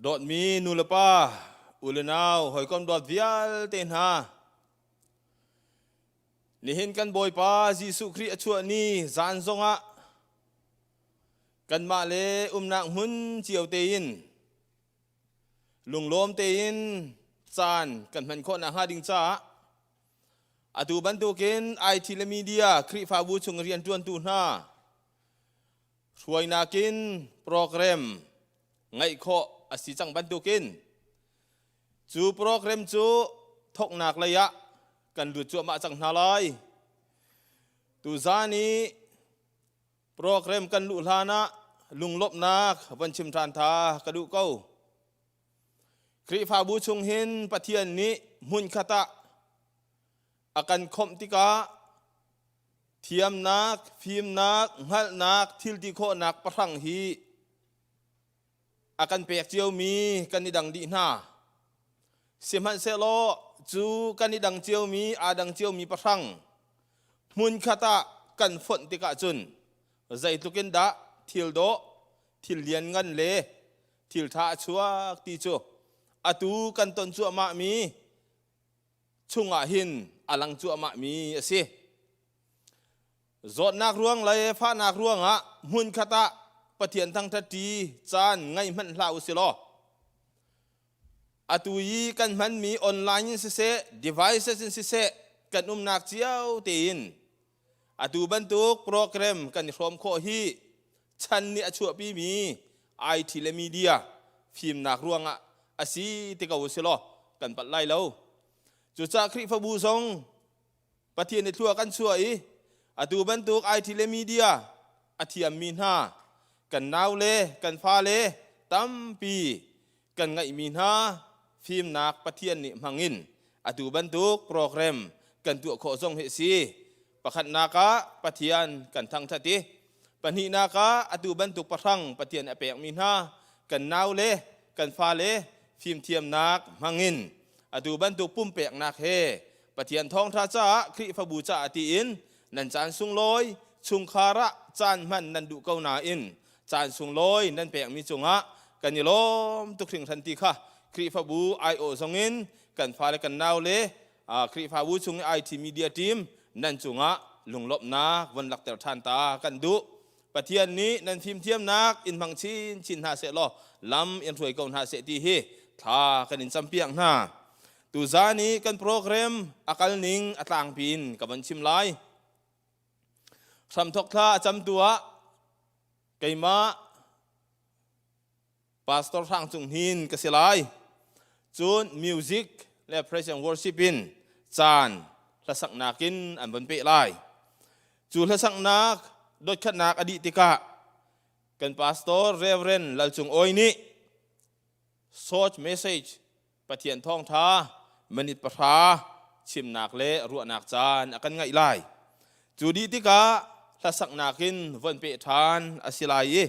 Dawtmi nulepa, u le nau, hawikom dawt vialte hna, nihin kan Bawipa Jesuh Khrih a chuah ni zan zongah kanmah le umnak hmun cio tein lunglawm tein caan kan hman khawh nakhnga ding caah atu bantukin IT le media Khrihfabu chung rianṭuantu hna hruainak in program ngaih khawh a si cang bantukin cu program cu thoknak lei ah kan lut cuahmah cang hna lai. Tuzan i program kan luh hlan ah lunglawmhnak von chim ṭhan tha ka duh ko. Khrihfabu chung hin Pathian nih hmunkhat ah a kan khawmh tikah thiamnak, fimnak, hngalhnak, thil ti khawhnak pahrang hi a kan pek ciomi kan i dang dih hna. Sihmanhsehlaw cu kan i dang ciomi, aa dang ciomi pahrang hmunkhat ah kan fonh tikah cun zeitluk in dah thil dawh, thil lianngan le thil ṭha a chuak ti cu atu kan ton cuahmahmi chungah hin a lang cuahmahmi a si. Zawtnak ruang le fahnak ruangah hmunkhat ah Pathian thangṭhatṭi caan ngei hmanh hlah u si law atu i kan hmanmi online in siseh devices in siseh kan umnak cio tein atu bantuk program kan i hrawm khawh hi chan nih a chuahpimi IT le media fimnak ruangah a si ti ko u si law kan palh lai lo. Cucaah Khrihfabu zong Pathian i thlua kan chuah i atu bantuk IT le media a thiammi hna kan nau le kan fale tampi kan ngeihmi hna fimnak Pathian nih hmangin atu bantuk program kan tuah khawh zong hi a si. Pakhatnak ah Pathian kan thangṭhat i pahnihnak ah atu bantuk pahrang Pathian a pekmi hna kan nau le kan fale fimthiamnak hmangin atu bantuk pumpeknak he Pathian thawngṭha caah Khrihfabu caah tiin nan caan sunglawi chungkhar ah caan hman nan duh ko nain caan sunglawi nan pekmi cungah kan i lawm tuk hringhran ti kha Khrihfabu aiawh zongin kan fale kan nau le Khrihfabu chung i IT media team nan cungah lunglawmhnak von lakter ṭhan ta kan duh. Pathian nih nan fimthiamnak in hmang chinchin hna seh law lam in hruai ko hna seh ti hi thla kan in campiak hna. Tuzaan i kan program a kal ning a tlangpi in ka von chim lai. Hramthok thla a camtu ah keimah Pastor Hrang Cung Hnin ka si lai. Cun music le praise and worship in caan hlasaknak in an von peh lai. Cu hlasaknak dotkhatnak a dih tikah kan pastor Reverend Lal Cung Awi nih short message Pathian thawngtha minute 10 chimnak le ruahnak caan a kan ngaih lai. Cu dih tikah hlasaknak in von peh ṭhan a si lai i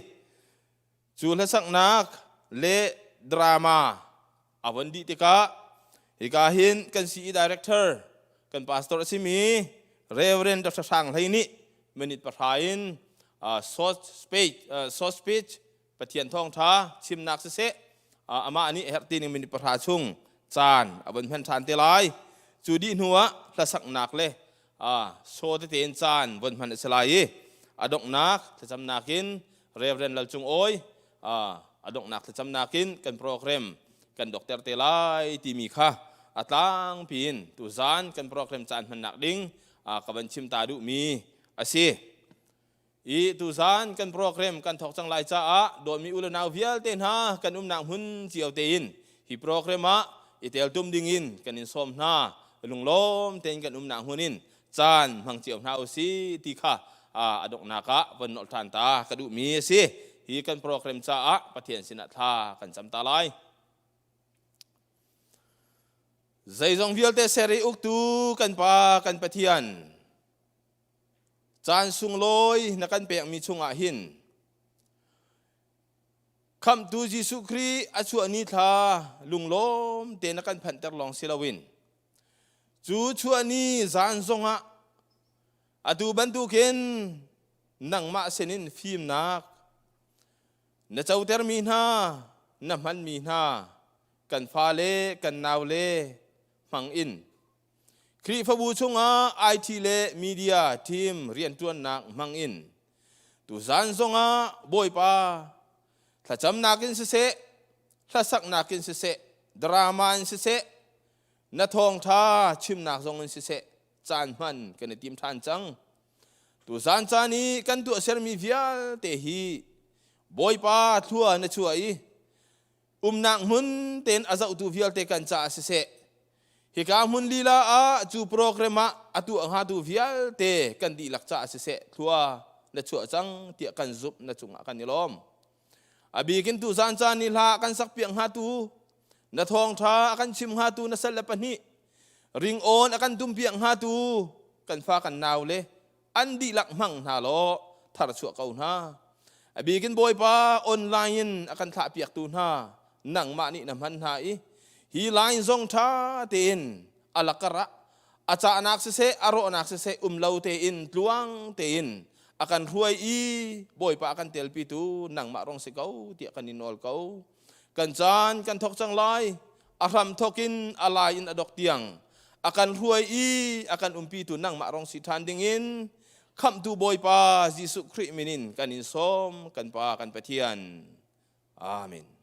Cu hlasaknak le drama a von dih tikah hika hin kan CE director kan pastor a simi Reverend Dr. Hrang Hlei nih minute 10 in short speech short speech Pathian thawngtha chimnak siseh amah nih herh ti ning minute 10 chung caan a von hman ṭhan te lai. Cu dih hnu ah hlasaknak le saw tete in caan von hman a si lai i a donghnak thlacamnak in Reverend Lal Cung Awi a donghnak thlacamnak in kan program kan dokter te lai timi kha a tlangpi in tuzan kan program caan hmannak ding ka van chim ta duhmi a si. I tuzan kan program kan thawk cang lai caah dawtmi u le nau vialte hna kan umnak hmun cio tein hi program ah i teltum dingin kan in sawm hna. Lunglawm tein kan umnak hmun in caan hmang cio hna u si ti kha a donghnak ah von nolh ṭhan ta ka duhmi a si. Hi kan program caah Pathian sinah thla kan cam ta lai. Zeizong vialte ser i uktu kan Pa kan Pathian, caan sunglawi na kan pekmi chungah hin Khamhtu Jesuh Khrih a chuah ni thla lunglawm te na kan phanhter lawng si loin cu chuah ni zan zongah atu bantukin nangmah sinin fimnak na cotermi hna. na hmanmi hna kan fale kan naule hmang in Khrihfabu chungah IT le media team rianṭuannak hmang in tuzan zongah Bawipa thlacamnak in siseh, hlasaknak in siseh, drama in siseh, na thawngṭha chimnak zong in siseh caan hman kan i tim ṭhan cang. Tuzan caan i kan tuahsermi vialte hi Bawipa thlua na chuah i umnak hmun tein a zohtu vialte kan caah siseh hika hmun lila ah cu program ah a tuah hngatu vialte kan dihlak caah siseh thlua na chuah cang tiah kan zumh na cungah kan i lawm. A bikin tu zan caan ni hla kan sak piak hngatu na thawngṭha a kan chim hngatu na sal le pahnih ringawn a kan tum piak hngatu kan fa kan nau le an dihlak hmang hna law tharchuah ko hna. A bikin Bawipa online in a kan thlah piaktu hna nangmah nih na hman hna i hi line zong ṭha tein a lakar ah a cahnak siseh a rawhnak siseh um lo tein tluang tein a kan hruai i Bawipa a kan telpitu nangmah rong si ko tiah kan i nawl ko. Kan caan kan thawk cang lai. A hram thawk in a lai in a dok tiang a kan hruai i a kan umpitu nangmah rong si ṭhan dingin Khamhtu Bawipa Jesuh Khrih min in kan in sawm kan Pa kan Pathian. Amen.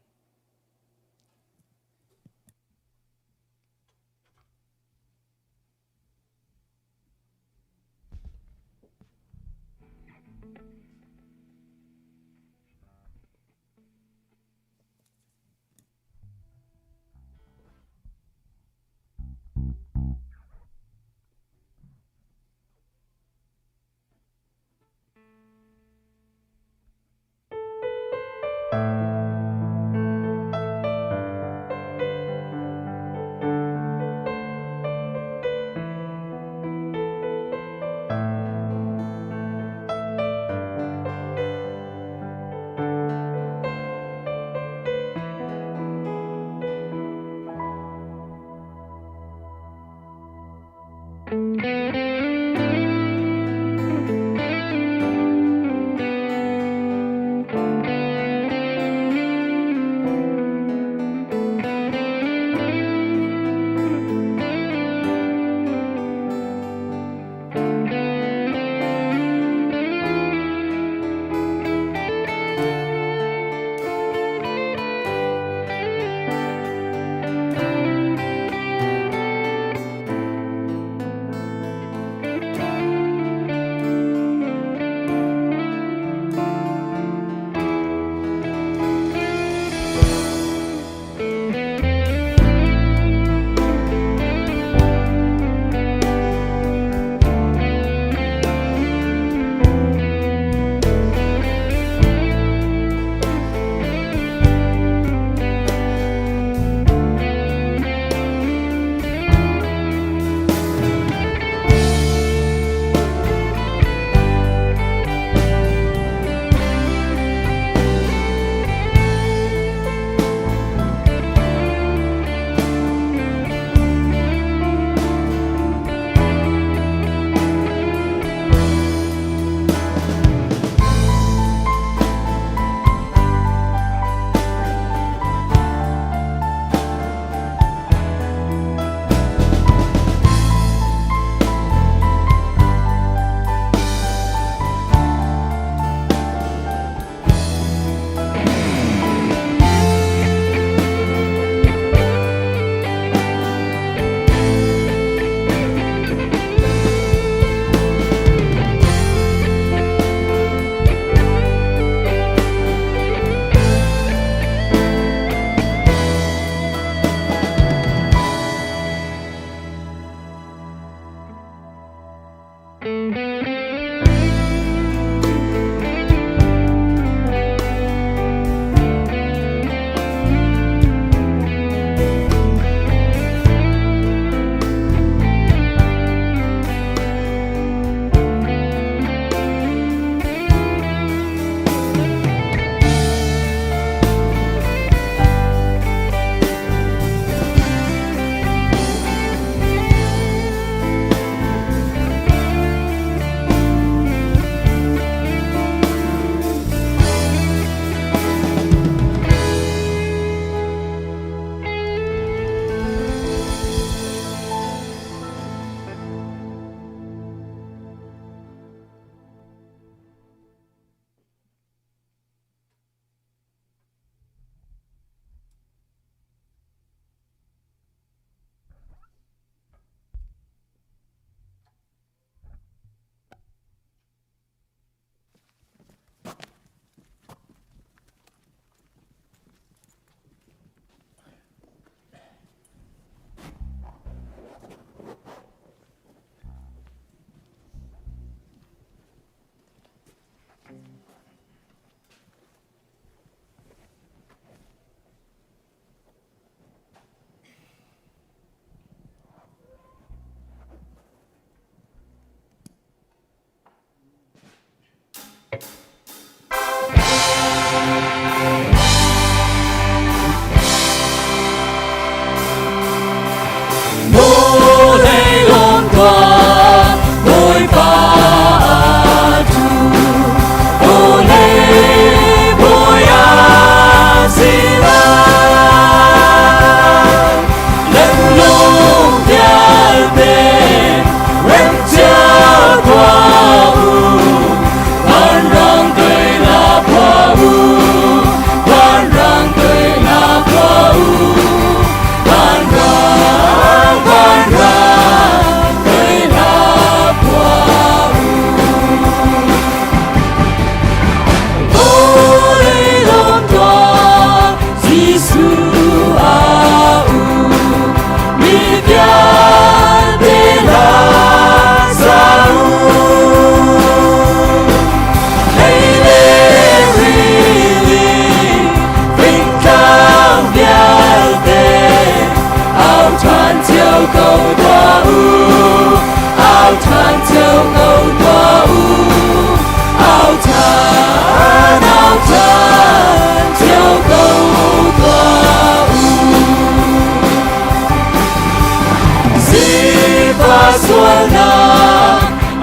Ka sualnak a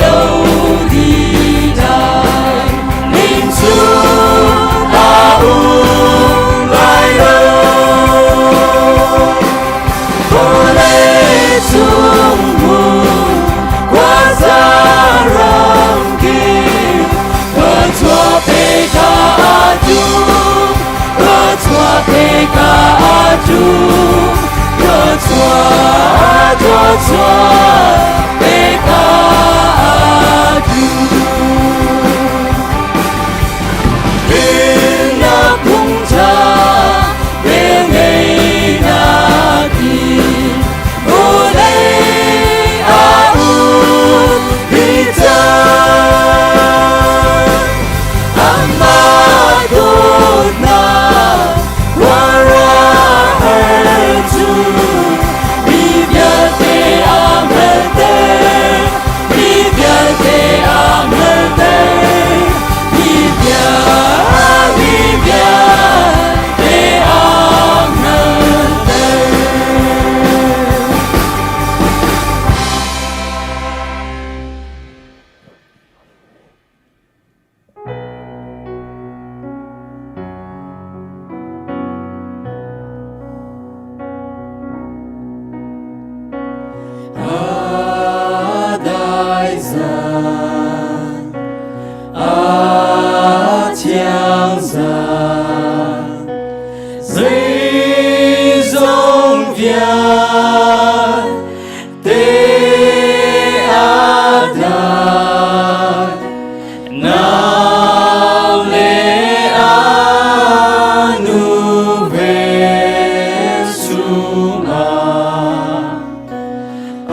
lo dih dai, ning cu a um lai lo. Vawlei cung hmun khuaza ram kip, ka chuah pe ka tum, ka chuah pe ka tum, ka chuah, ka chuah pe ka tum. Pennak phungtha velngeihnak in vawlei a um dih cang. Amah dawtnak khuaruahhar cu mi vialte a hngalhter, mi vialte a hngalhter, mi vialte, mi vialte a hngalhter. A dai zan, a thiang zan, zeizong vialte a dai. Nau le a nu ve chungah a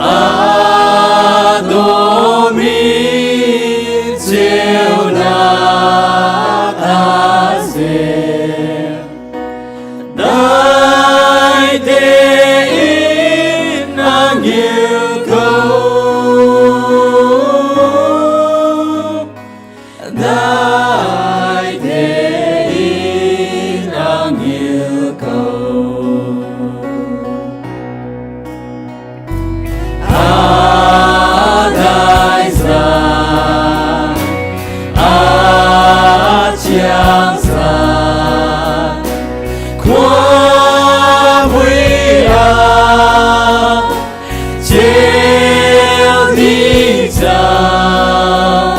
dawmi ceunak a zel. Dai tein a ngil ko. Dai tein a ngil ko. A dai zan, a thiang zan, khua vui ah ceu dih cang.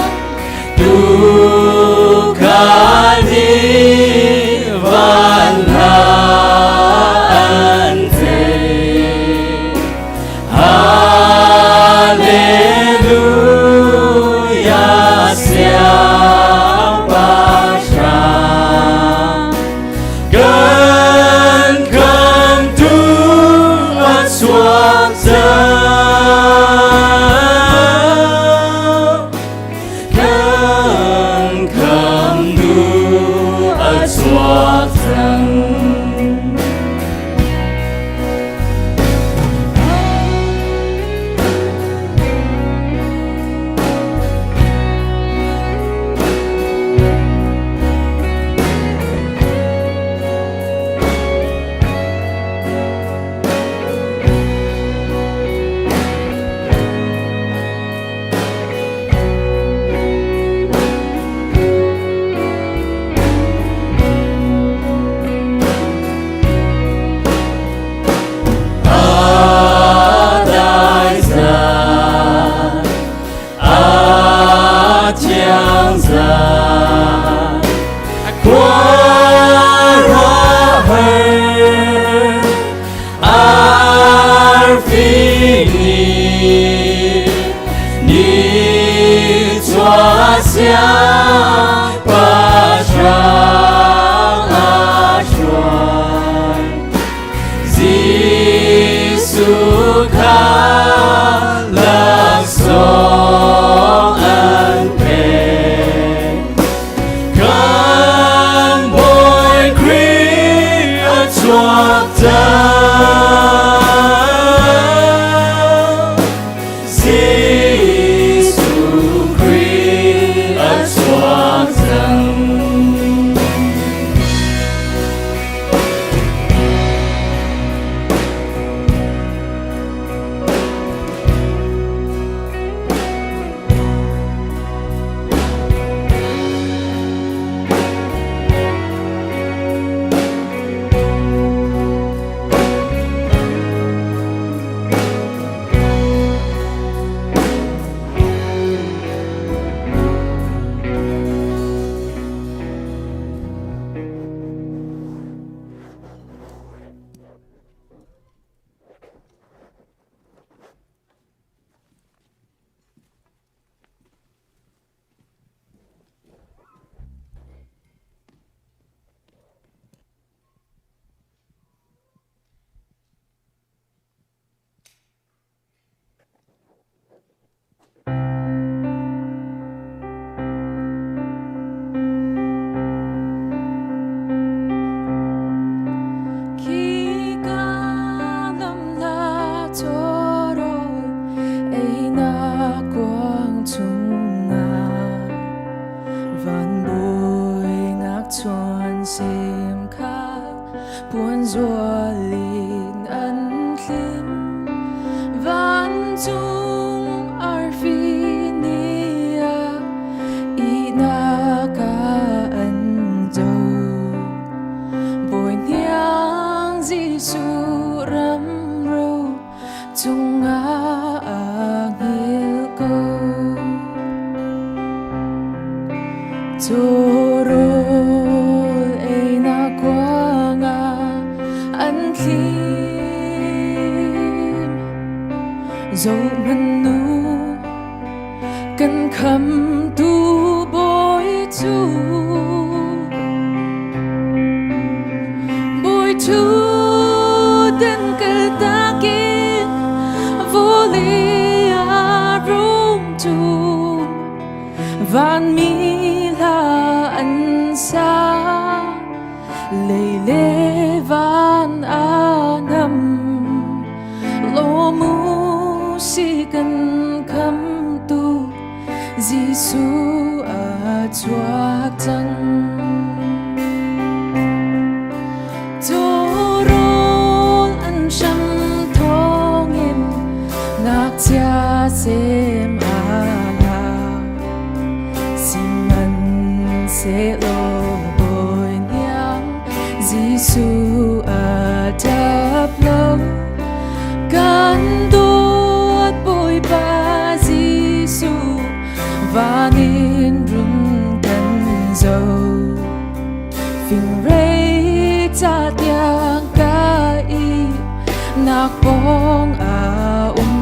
Tuukhal nih van hla an thei. Hallelujah, Siangpahrang. Kan khamtu a chuak cang. Kan khamtu a chuak cang. A dai zan, a thiang zan, khuaruahhar arfi nih nichuah siangpahrang a hruai. Jesuh kha laksawng an pek. Kan Bawi Khrih a chuak cang. Jesuh Khrih a chuak cang. Rualin an thlim vancung arfi nih a ihnak ah an co. Bawi hniang Jesuh ramro cungah aa hngilh ko. Cawrawl einak kuangah an thlim. Zohhmanh u, kan khamtu Bawi cu. Bawi ṭhutdan kaltak in vawlei ah rung ṭum. Vanmi hla an sa, lei le van a nam. Lawm u si kan khamtu Jesuh a chuak cang. Cawrawl an hram thawngin ngakchia sem aa la. Sihmanhsehlaw Bawi hniang Jesuh a ṭap lo. Kan dawt Bawipa Jesuh van in run kan zoh. Fingrei ca tiang ka i nak pawng a um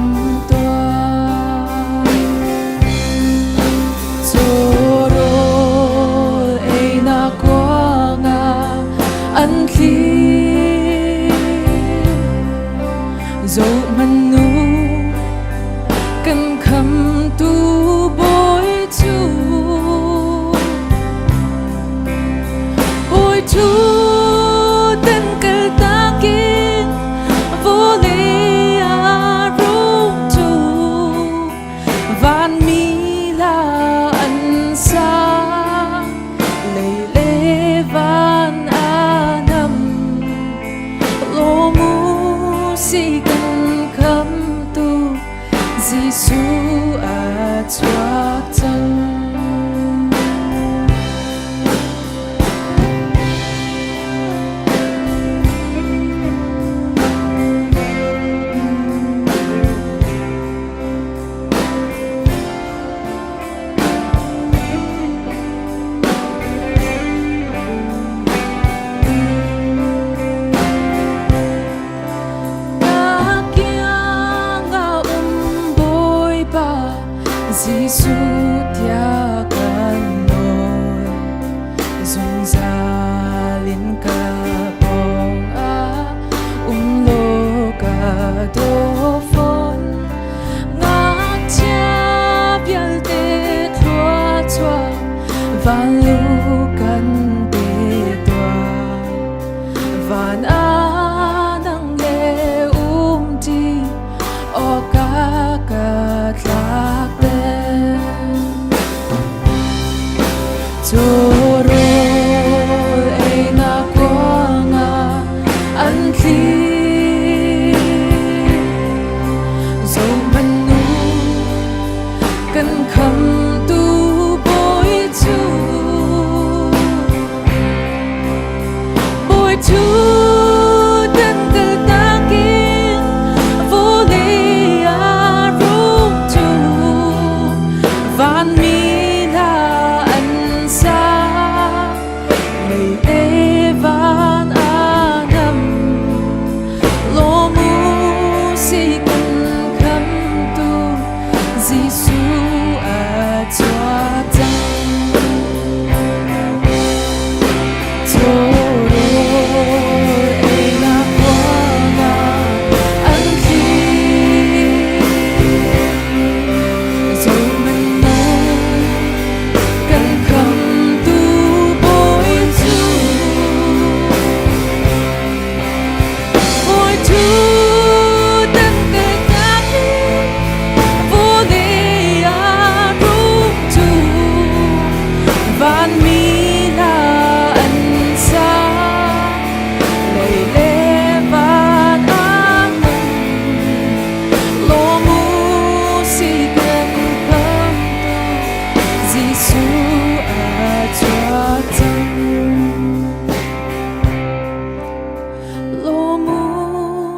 tuah. Cawrawl einak kuangah an thli. Zohhmanh u, kan khamtu Bawi cu. Bawi cu dan kaltak in vawlei ah rung cu. Vanmi la an sa, lei le van a nam. Lawm u si kan khamtu Jesuh a chuak cang. Na kiang ah um Bawipa Jesuh tiah kan nawl. Zungzal in ka pawng ah um law ka daw fawn. Ngakchia vialte thluachuah vanlu kan pe tuah. Van ah nang le um ṭi awkah ka tlak ter.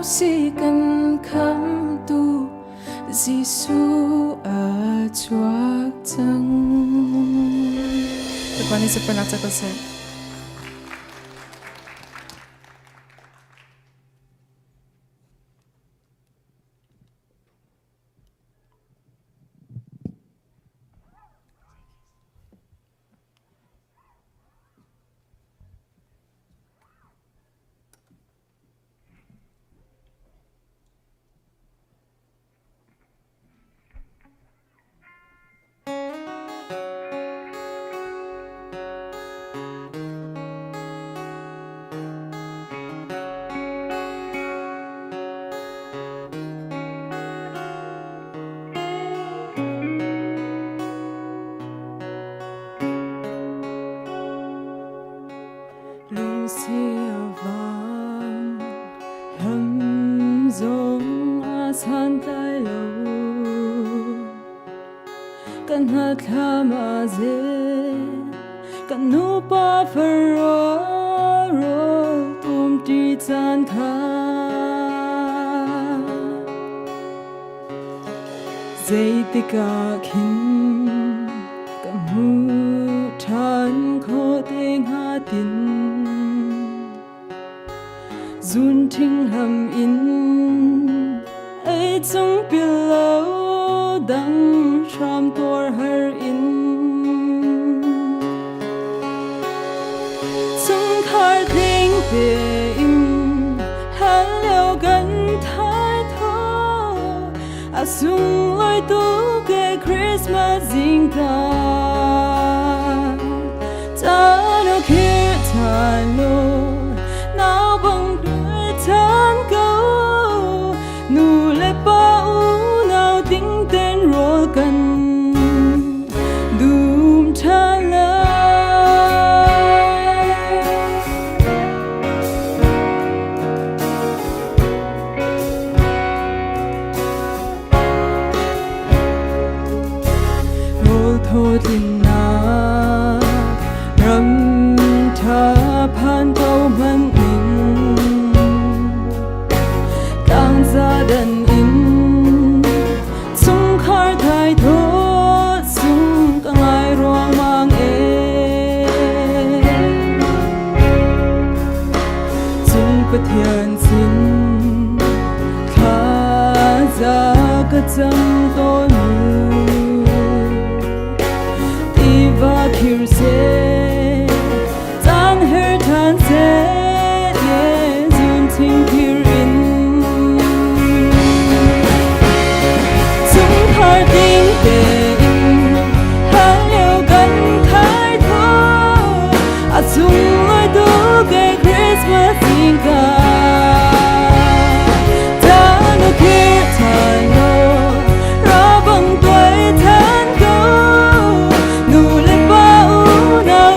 si kan khamtu Jesuh a chuak cang. Bawipa nih sunparnak ca ko seh. Lungsi a vang, lam zong a santlai lo. Kan hnathlam a zel, kan nupa faro rawl tum ṭi caan kha. Zeitik ah khin ka hmuh ṭhan khawh te hnga tin. Zunṭhing hlam in ei cung pil lo dang hram tuar har in. Chungkhar tling tein hlan lio kan thai thaw a sunglawi tuk e Christmas zingka. Caan o khir ṭhan law nau bang tuai ṭhan ko nu le pa unau ting ten rawl kan dum ṭhan lai. Rawl thaw tlinnak ram ṭha phan ko hmanh ning tlangza dan in chungkhar thai thawt sung ka ngai ruangmang e. Cung Pathian sin thla za ka cam tawn mu. Tiva khir seh, caan her ṭhan seh, zun thing khir in. Chungkhar ding tein hlan lio kan thai thaw a sunglawi tuk e Christmas zingka. Caan a khir ṭhan lo, ra bang tuai than ko, nu le pa unau.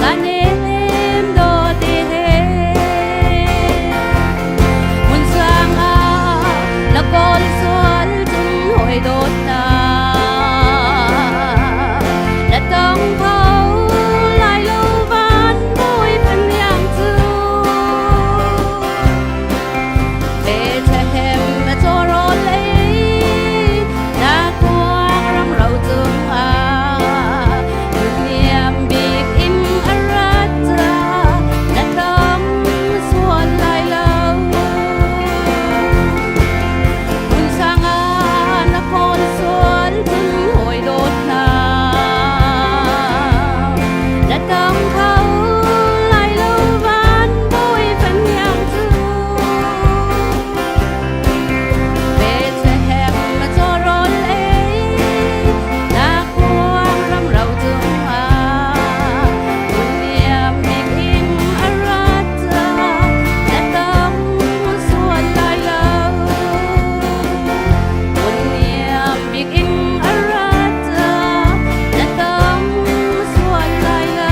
Zanem dawte he Hmun sang ah na kawl sual cun hawi dawt na Na tong kho lai lo van bawi phaniang cu Bethlehem a cawrawl ei na kuang ram ro cungah Nuniam bik in a rat ca na tong sual lai lo. Hmun sang ah na khawn sual cun hawi dawt hna. Na tong kho lai lo van bawi fahniang cu. Bethlehem a cawrawl ei na kuang ram ro cungah hmunniam bik in a rat ca na tong sual lai lo. Hmunniam bik in a rat ca na tong sual lai lo.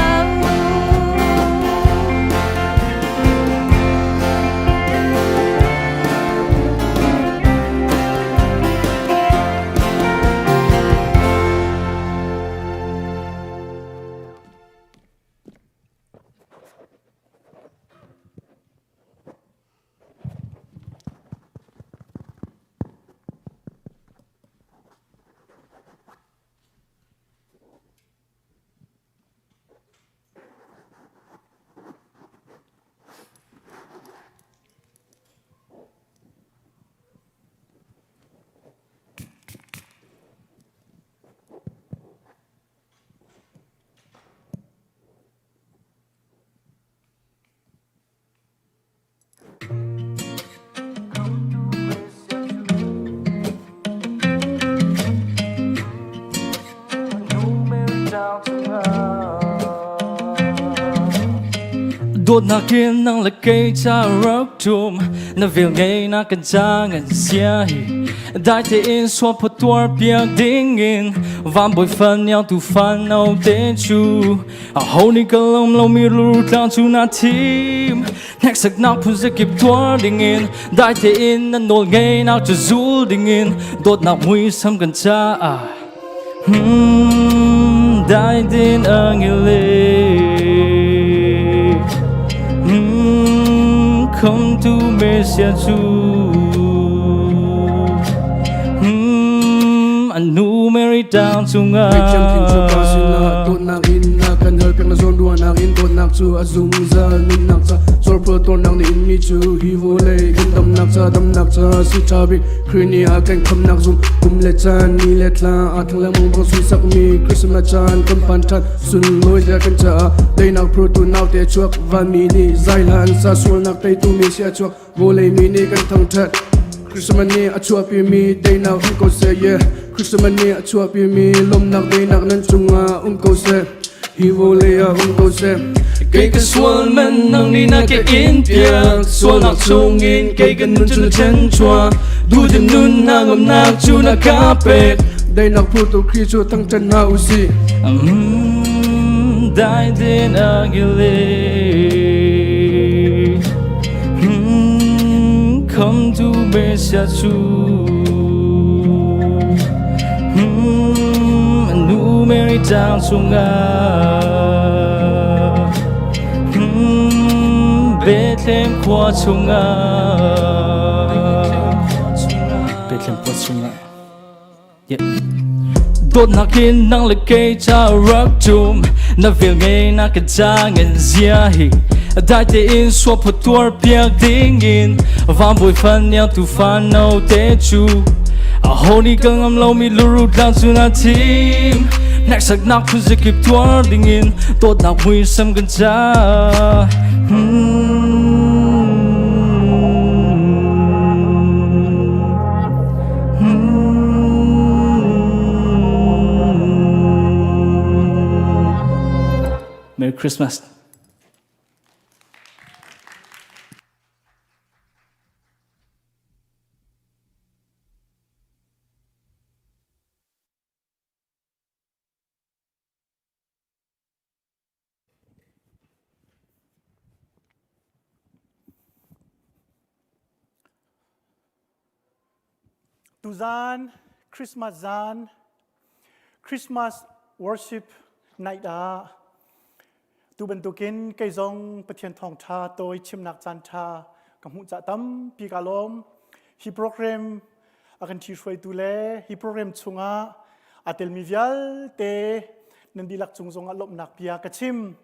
Dawtnak in nang le kei ca rak tum na vel ngei na kan ca ngan sia hi dai tein sual phaw tuar piak ding in van bawi fan iang tu fan no te chu a ho nih ka lom lomi luru tlang cu na thim hneksaknak phun zakip tuar dingin dai tein na nawl ngeinak cu zul dingin dawtnak muisam kan caah dai din angile come to Messiah cu anu Mary tang chungah Ngaihthiam thin cu pa sinah dawtnak in na kan hal pek na zawn ruahnak in dawtnak cu a zungzal nunnak ca zorphual tawnnak na in mi cu hi vawlei kan damnak ca damnak ca si ṭha bik Khrih nih a kan khamnak zum kum le caan ni le thla aa thang lengmang bang sunsak mi Christmas caan kan phan ṭhan sunlawi zia kan caah teinak phurtu naute chuak vanmi nih zai hla an sa sualnak teitu mi sia chuak Vawlei mi nih kan thangṭhat. Christmas nih a chuahpimi teinak um ko seh, yeah. Christmas nih a chuahpimi lawmhnak teinak nan cungah um ko seh. Hi vawlei ah um ko seh. Kei ka sual man nang nih na ka in piak sualnak chungin kei ka nun cu na ṭhen chuah duhdim nun na ngamnak cu na ka pek Daihnak phurtu Khrih cu thangṭhat hna u sih. Dai din agile Come to Messiah chu Nu Mary tang chungah Bethlehem khua chungah Bethlehem khua chungah Dawtnak in nang le kei ca rak tum na vel ngei na ka ca ngan zia hi dai tein suap phaw tuar piak ding in van bawi fan iang tu fan no te cu a ho nih ka ngam lomi luru tlang cu na thim hneksaknak phun zakip tuar ding in dawtnak muisam kan ca Merry Christmas. Tuzan Christmas zan Christmas worship night ah tu bantukin kei zong Pathian thawngṭha tawi chimnak caan ṭha ka hmuh ca tampi ka lawm. Hi program a kan ṭhihruaitu le hi program chungah aa telmi vialte nan dihlak cung zongah lawmhnak bia ka chim.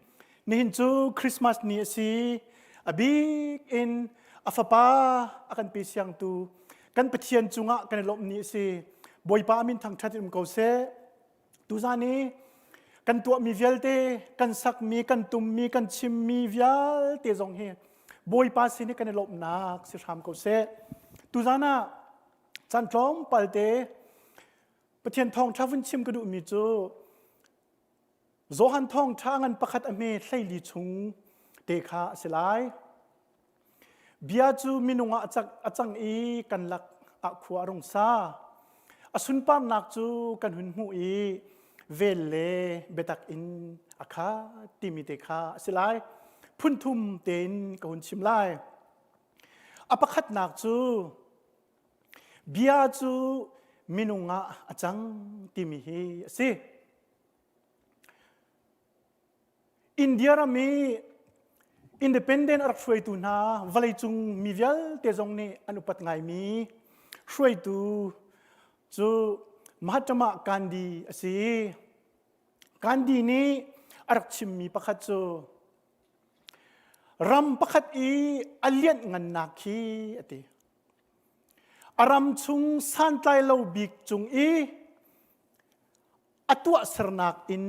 Nihin cu Christmas ni a si. A bik in a fapa a kan pe siangtu kan Pathian cungah kan i lawmh ni a si. Bawipa a min thangṭhat in um ko seh. Tuzan i kan tuahmi vialte, kan sakmi, kan tummi, kan chimmi vialte zong hi Bawipa sin i kan i lawmhnak si hram ko seh. Tuzan ah caan tlawmpal te Pathian thawngṭha vun chim ka duhmi cu Johan thawngṭha ngan pakhat a hme 14 chung te kha a si lai. Bia cu minung ah a cang i kan lak ah khua a rung sa. A sunparnak cu kan hun hmuh i vel le biatak in a khat timi te kha a si lai. Phunthum tein ka hun chim lai. A pakhatnak cu bia cu minung ah a cang timi hi a si. India ram i independent a rak hruaitu hna vawleicung mi vialte zong nih an upat ngaimi hruaitu cu Mahatma Gandhi a si. Gandhi nih a rak chimmi pakhat cu ram pakhat i a lianh ngannak khi a ti. A ram chung santlai lo bik cung i a tuahsernak in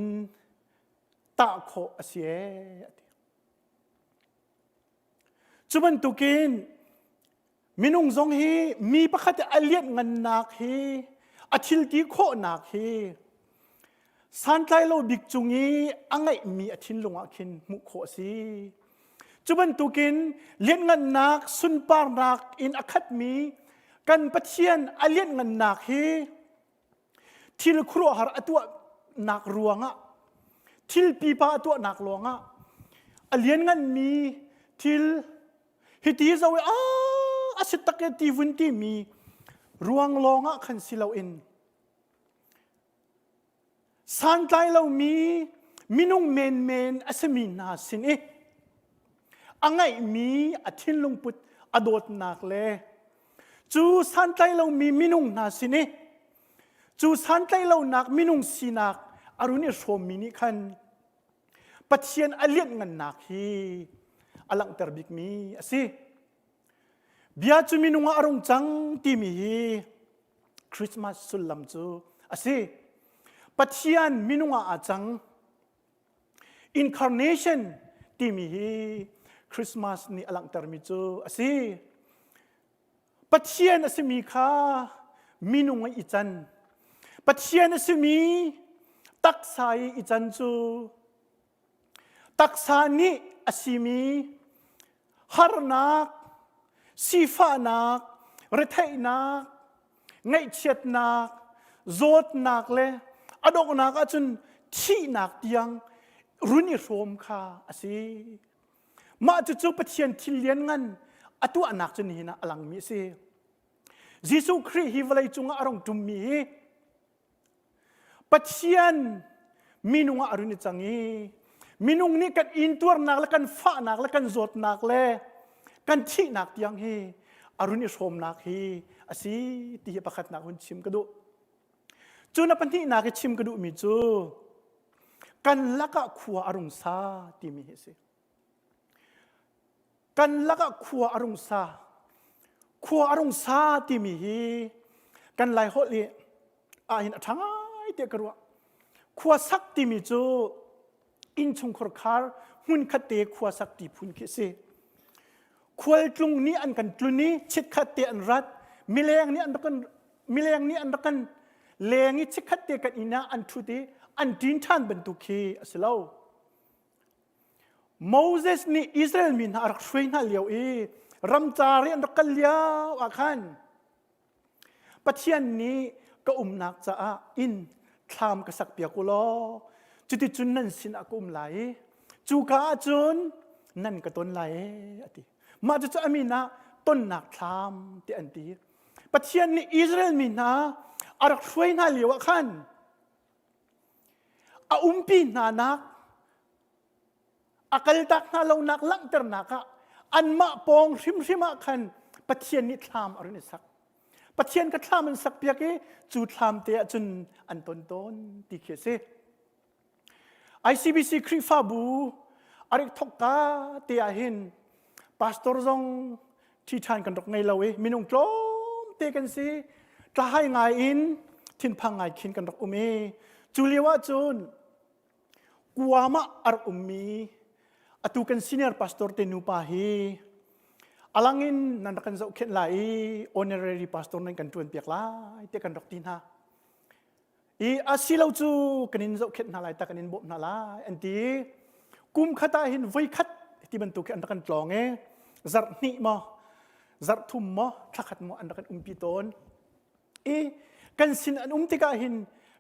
tah khawh a si ee a ti. Cu bantukin minung zong hi mi pakhat a lianh ngannak hi a thil ti khawhnak hi santlai lo bik cung i a ngeihmi a thinlung ah khin hmuh khawh a si. Cu bantukin lianhngannak sunparnak in a khatmi kan Pathian a lianhngannak hi Thil khuaruahhar a tuahnak ruangah, thil pipa a tuahnak ruangah a liannganmi thil hiti zo i a si tak e ti vun timi ruang lawngah khan si loin santlai lomi minung menmen a simi hna sin i a ngeihmi a thinlungput a dawtnak le cu santlai lomi minung hna sin i cu santlaih lonak minung sinak a run i hrawmmi nih khan Pathian a lianhngannak hi a langhter bikmi a si. Bia cu minung ah a rung cang timi hi Christmas sullam cu a si. Pathian minung ah aa cang. Incarnation timi hi Christmas nih a langhtermi cu a si. Pathian a simi kha minung i can. Pathian a simi taksa i i can cu taksa nih a simi harnak, sifahnak, retheihnak, ngaihchiatnak, zawtnak le a donghnak ahcun thihnak tiang run i hrawm kha a si. Mah cucu Pathian thil lianngan a tuahnak cu nihin ah a langmi a si. Jesuh Khrih hi vawlei cungah a rung ṭummi hi Pathian minung ah a run i cang i minung nih kan intuarnak le kan fahnak le kan zawtnak le kan thihnak tiang hi a run i hrawmnak hi a si ti hi pakhatnak hun chim ka duh. Cu na pahnihnak i chim ka duhmi cu kan lakah khua a rung sa timi hi a si. Kan lakah khua a rung sa. Khua a rung sa timi hi kan Lai holh i ahhin a ṭha ngai tiah ka ruah. Khua sak timi cu innchungkhar khar hmunkhat te khua sak ti phun khi a si. Khualtlung nih an kan tlun i chitkhat te an rat, mileng nih an rak kan mileng nih an rak kan leng i chikkhat te kan inn ah an ṭhut i an ṭin ṭhan bantuk khi a si lo. Moses nih Israel mi hna a rak hruai hna lio i ramcar i an rak kal lio ah khan Pathian nih ka umnak caah inn thlam ka sak piak u law cuticun nan sinah ka um lai i cuka ah cun nan ka ton lai e a ti. Mah cucu a min ah tonnak thlam ti an ti. Pathian nih Israel mi hna a rak hruai hna lio ah khan a umpi hna nak a kaltak hna lonak langhternak ah anmah pawng hrimhrim ah khan Pathian nih thlam a run i sak. Pathian ka thlam an sak piak i cu thlam te ah cun an ton tawn ti khi a si. ICBC Khrihfabu a rik thokka te ah hin pastor zong ṭhi ṭhan kan rak ngei lo i minung tlawmte kan si tlahai ngai in thinphang ngai khin kan rak um i cu lio ah cun Guam ah a rak ummi atu kan senior pastor te nupa hi alang in nan rak kan zohkhenh lai i honorary pastor nan kan ṭuan piak lai te kan rak ti hna. I a si lo cu kan in zohkhenh hna lai ta kan in bawmh hna lai an ti. Kum khat ah hin voi khat ti bantuk hi an rak kan tlawng i zarh hnih maw zarh thum maw thla khat maw an rak kan umpi tawn. I kan sin an um tikah hin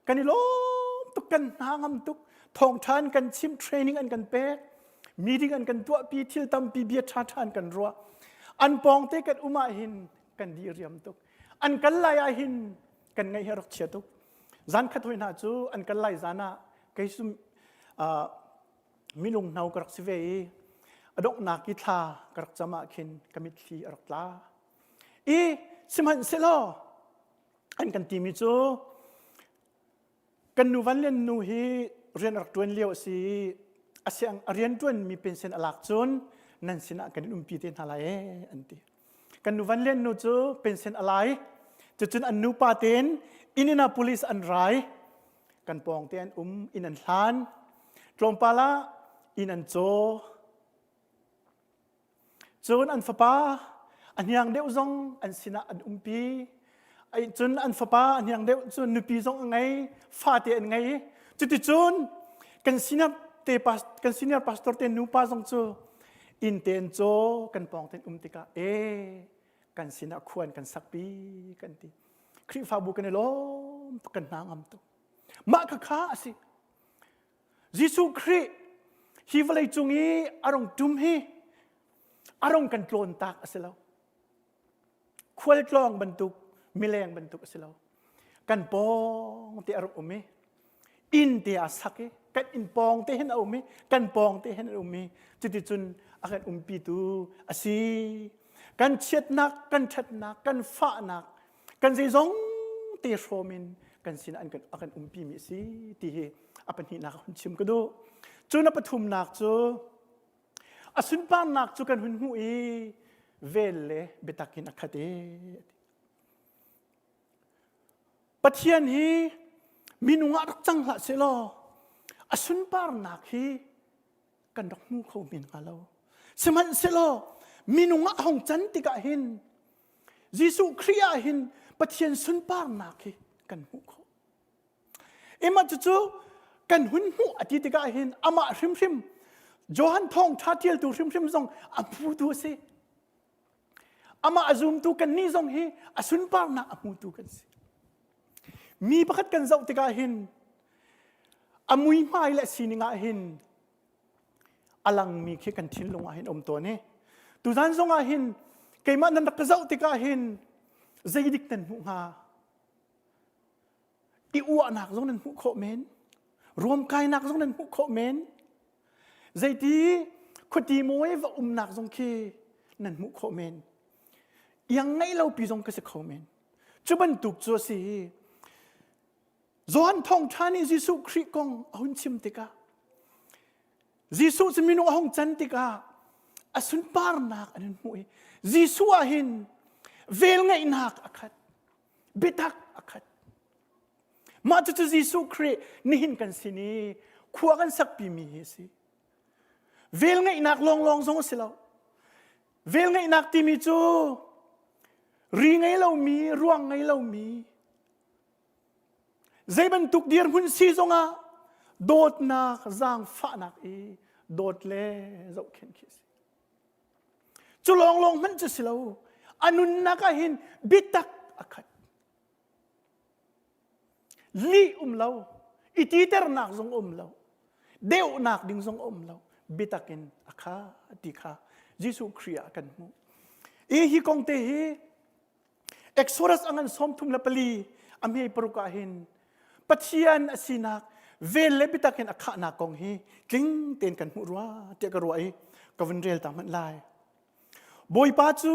kan i lawm tuk kan hna ngam tuk thawngṭha an kan chim training an kan pek meeting an kan tuahpi thil tampi bia ṭhaṭha an kan ruah an pawngte kan um ah hin kan di riam tuk an kal lai ah hin kan ngaih hi a rak chia tuk zan khat hoi hna cu an kal lai zan ah kei cu minung hno ka rak si ve i a donghnak i thla ka rak cam ah khin ka mitthli a rak tla I sihmanhsehlaw an kan timi cu kan nu Van Lian nu hi rian a rak ṭuan lio a si i a siang a rian ṭuanmi pension a lak cun nan sinah kan in umpi te hna lai ee an ti. Kan nu Van Lian nu cu pension a lai cucun an nupa tein Indianapolis an rai kan pawng te an um inn an hlan tlawmpal ah inn an caw Cun an fapa a hniang deuh zong an sinah an umpi. Cun an fapa a hniang deuh cu nupi zong a ngei, fate an ngei. Cuticun kan senior te kan senior pastor te nupa zong cu inn te an caw kan pawng ten um tikah e kan sinah khuan kan sakpi kan ti. Khrihfabu kan i lawm tuk kan hna ngam tuk. Mah khakha a si. Jesuh Khrih hi vawlei cung i a rung ṭum hi a rung kan tlawn tak a si lo. Khualtlawng bantuk, mileng bantuk a si lo. Kan pawng te a rung um i inn te a sak i kan inn pawng te hin a um i kan pawng te hin a um i cuticun a kan umpitu a si. Kan chiatnak, kan ṭhatnak, kan fahnak, kan zeizong te hrawm in kan sinah an kan a kan umpi mi a si ti hi a pahnihnak hun chim ka duh cun a pathumnak cu a sunparnak cu kan hun hmuh i vel le biatak in a khat e Pathian hi minung ah rak cang hlah seh law a sunparnak hi kan rak hmu kho men hnga lo sihmanhsehlaw minung ah hong can tikah hin Jesuh Khrih ah hin Pathian sunparnak hi kan hmuh khawh. Emah cucu kan hun hmuh a ti tikah hin amah hrimhrim Johan thawngṭha ṭialtu hrimhrim zong a hmutu a si. Amah a zumtu kannih zong hi a sunparnak a hmutu kan si. Mi pakhat kan zoh tikah hin a muihmai le sining ah hin a langmi khi kan thinlung ah hin um tawn i tuzan zong ah hin keimah nan rak ka zoh tikah hin zeidik nan hmuh hnga i uahnak zong nan hmuh khawh men ruamkainak zong nan hmuh khawh men zeiti khuati mawi va umnak zong khi nan hmuh khawh men iang ngeih lo pi zong ka si kho men cu bantuk cu a si Johan thawngṭha nih Jesuh Khrih kong a hun chim tikah Jesuh cu minung a hung can tikah a sunparnak an hun hmuh i Jesuh ah hin velngeihnak a khat biatak a khat mah cucu Jesuh Khrih nihin kan sin i khua kan sakpimi hi a si velngeihnak lawnglawng zong a si lo velngeihnak timi cu ri ngei lomi ruang ngei lomi Zei bantuk dirhmun si zongah dawtnak, zaangfahnak i dawt le zohkhenh khi a si. Cu lawnglawng hmanh cu si lo. A nunnak ah hin biatak a khat. Lih um lo, i titernak zong um lo, deuhnak ding zong um lo, biatak in a kha ti kha Jesuh Khrih ah kan hmuh. I hi kong te hi. Exodus a ngan 34 a hme paruk ah hin Pathian a sinak vel le biatak in a khahnak kong hi tling tein kan hmuh rua tiah ka ruah i ka vun rel ta hmanh lai. Bawipa cu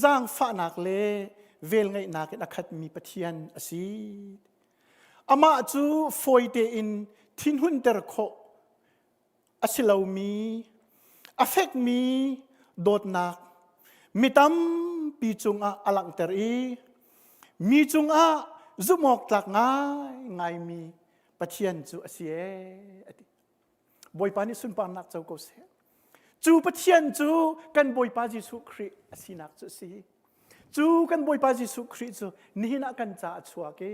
zaangfahnak le velngeihnak in a khatmi Pathian a si. Amah cu fawi tein thinhunter khawh a si lomi, a fekmi dawtnak mi tampi cungah a langhter i mi cungah zumhawktlak ngaingaimi Pathian cu a si ee a ti. Bawipa nih sunparnak co ko seh. Cu Pathian cu kan Bawipa Jesuh Khrih a sinak cu a si. Cu kan Bawipa Jesuh Khrih cu nihin ah kan ca a chuak i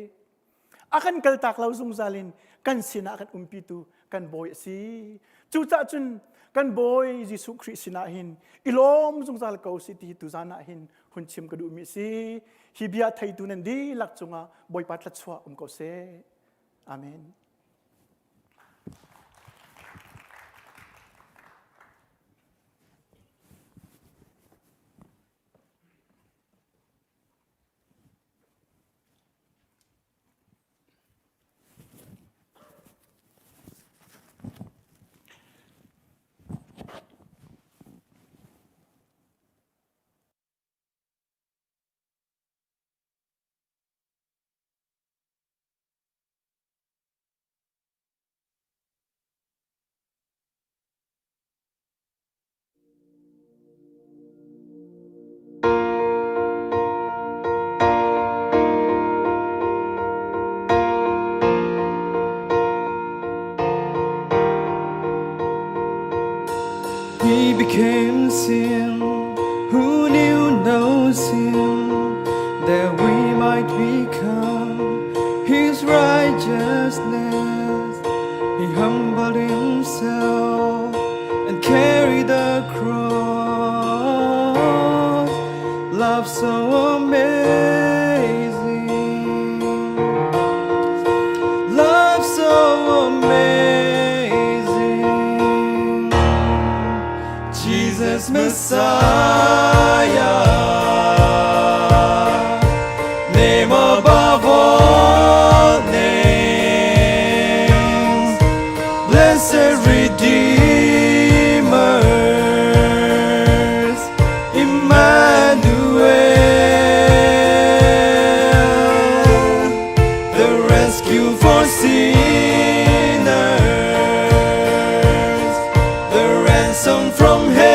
a kan kaltak lo zungzal in kan sinah kan umpitu kan bawi a si. Cucaah cun kan bawi Jesuh Khrih sinah hin i lawm zungzal ko si ti tuzan ah hin hun chim ka duhmi a si. Hi bia theitu nan dihlak cungah Bawipa thluachuah um ko seh. Amen. He became sin who knew no sin, that we might become his righteousness. He humbled himself and carried the cross. Love so amazing. Love so amazing. Jesus Messiah, name above all names, blessed Redeemer, Emmanuel, the rescue for sinners, the ransom from heaven,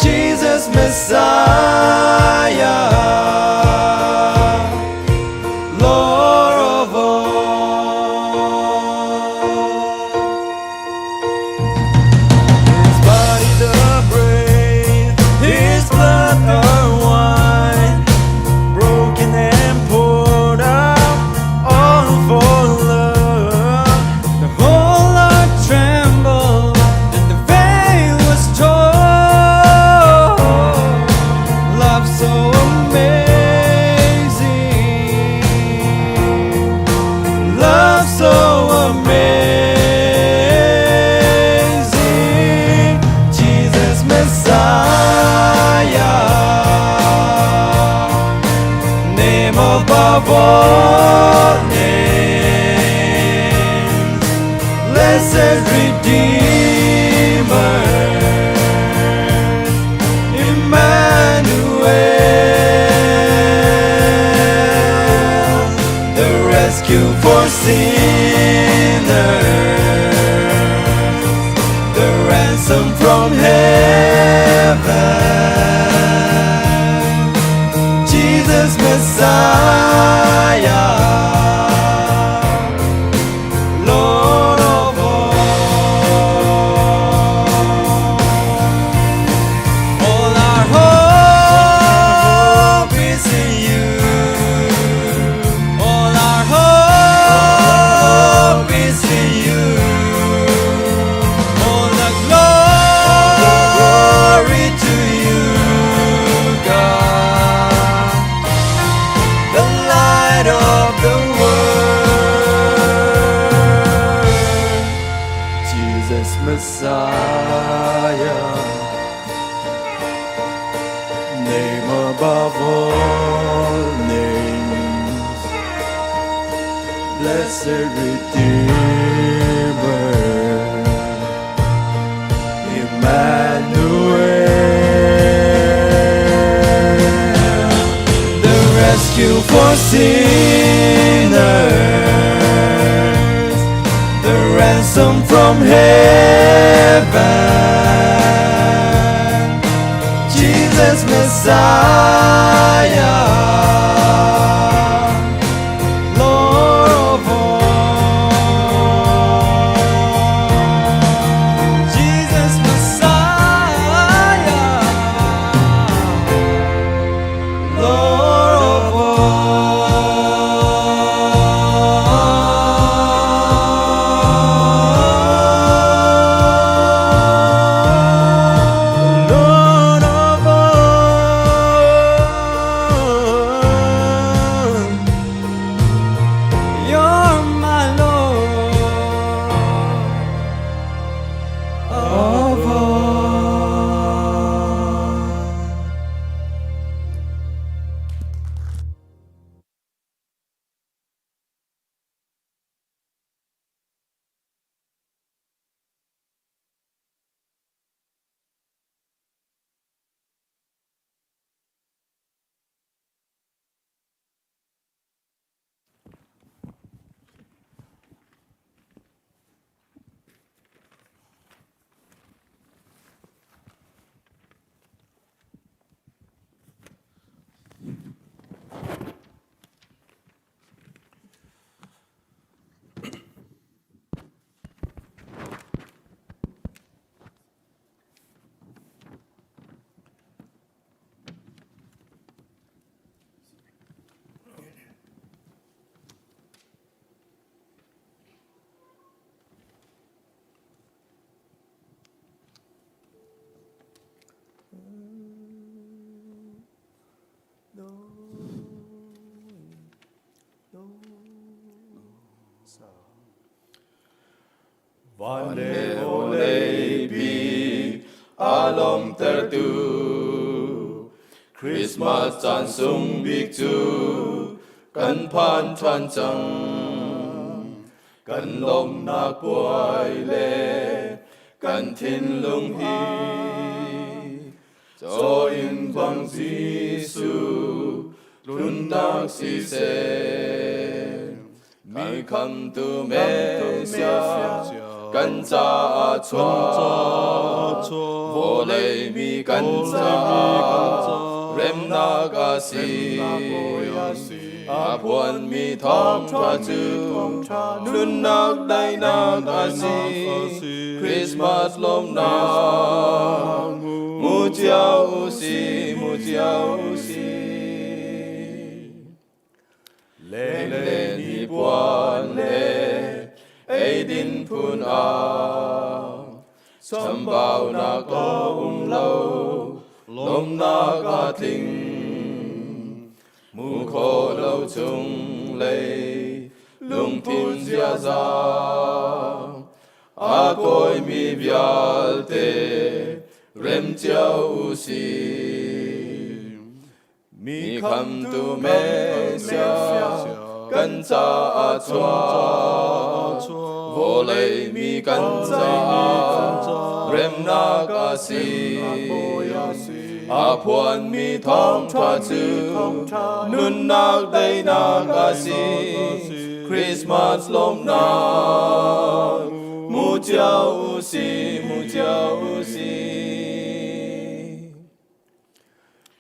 Jesus Messiah, Lord of all. His body the bread, His blood the wine, broken and poured out, all for love. The whole earth trembled, and the veil was torn. Love so amazing. Love so amazing. Jesus Messiah. Name above all names. Blessed Redeemer. Emmanuel, the rescue for sinners, the ransom from heaven, Jesus Messiah, Lord of all. All our hope is in you. All our hope is in you. All the glory to you, God, the light of the world. Jesus Messiah. Name above all names, blessed Redeemer, Emmanuel, the rescue for sinners, the ransom from heaven, Jesus Messiah, Lord of all. Jesus Messiah, Lord of all. Lord of all. You're my Lord of all. Van le vawlei pi a lawmtertu Christmas caan sung bik cu kan phan ṭhan cang. Kan lawmnak puai le kan thinlung hi Caw in bang Jesuh tlunnak siseh, mi khamtu Messiah kan caah chuak, vawlei mi kan caah remnak a si. A phuanmi thawngṭha cu nunnak daihnak a si. Christmas lawmnak mu cio u si, mu cio u si. Len le ni puan le eidin phun ah chambaunak a um lo, lawmnak a tling. Mu kho lo chung lei lungthin ziaza a kawimi vialte rem cio u si. Mi khamtu Messiah kan caah chuak, vawlei mi kan caah remnak a si. A phuanmi thawngṭha cu nunnak daihnak a si. Christmas lawmhnak mu cio u si, mu cio u si.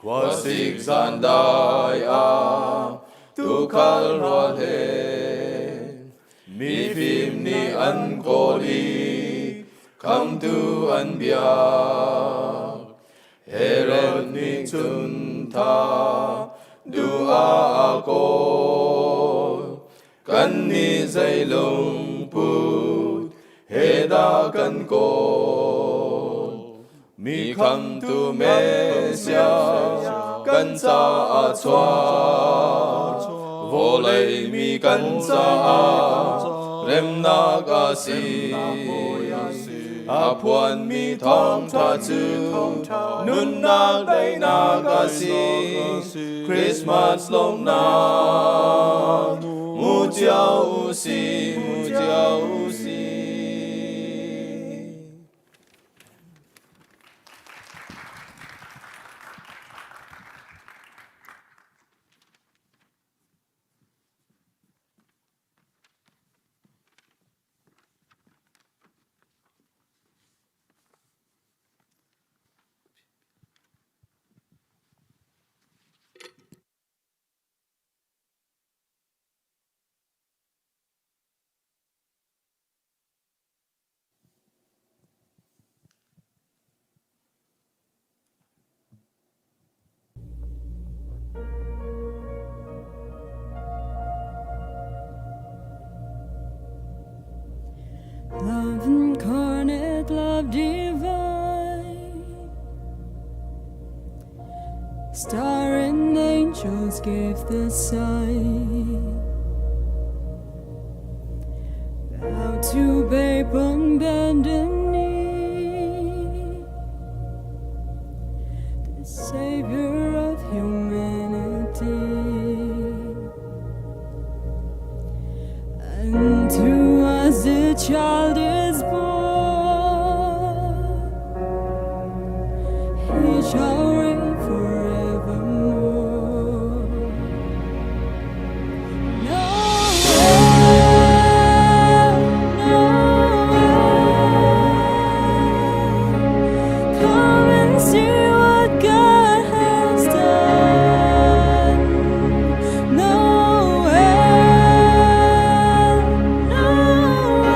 Khuasik zan dai ah tuukhal rual he mifim nih an kawl i khamtu an biak. Herod nih cun tha duh ah a kawl. Kannih zei lungput he dah kan kawl? Mi khamtu Messiah kan caah chuak, vawlei mi kan caah. Remnak a si. A phuanmi thawngṭha cu nunnak daihnak a si. Christmas lawmhnak mu cio u si, mu cio u si. Love incarnate, love divine. Star and angels gave the sign. Bow to babe on bended knee. The savior of humanity. Unto us a child is born. He shall reign forevermore. Noel, Noel, come and see what God has done. Noel, Noel.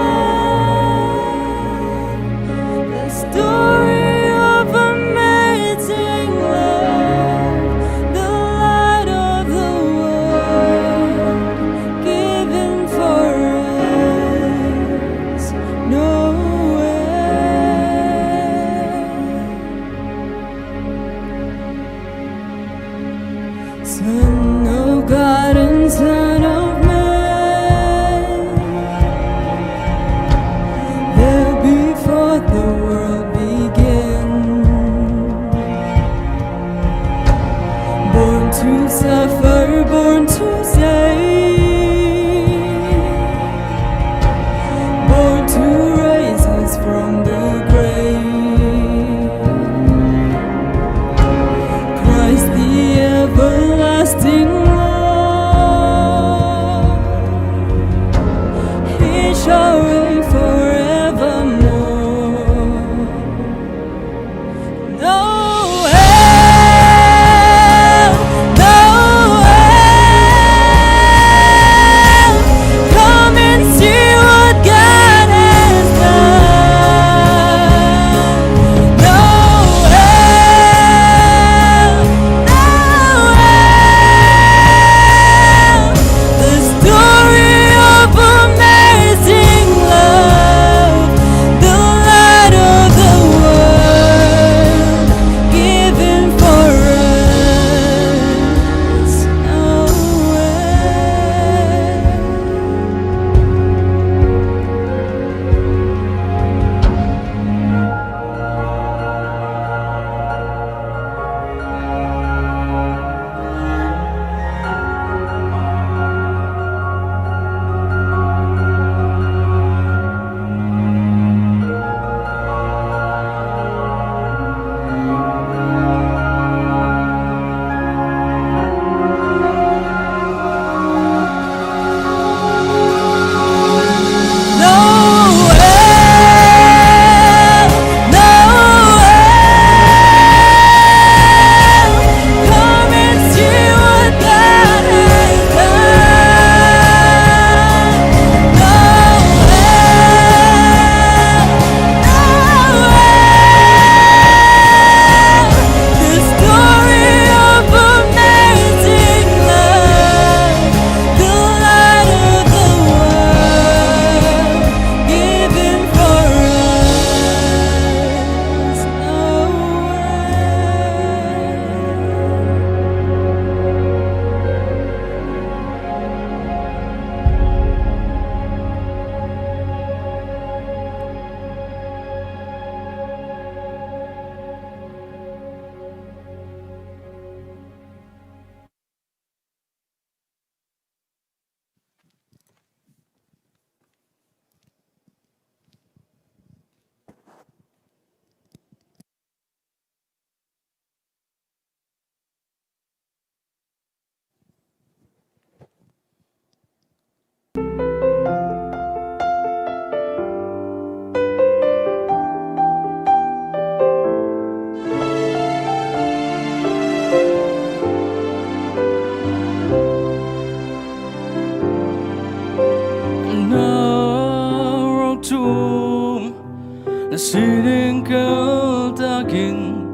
Na sining kaltakin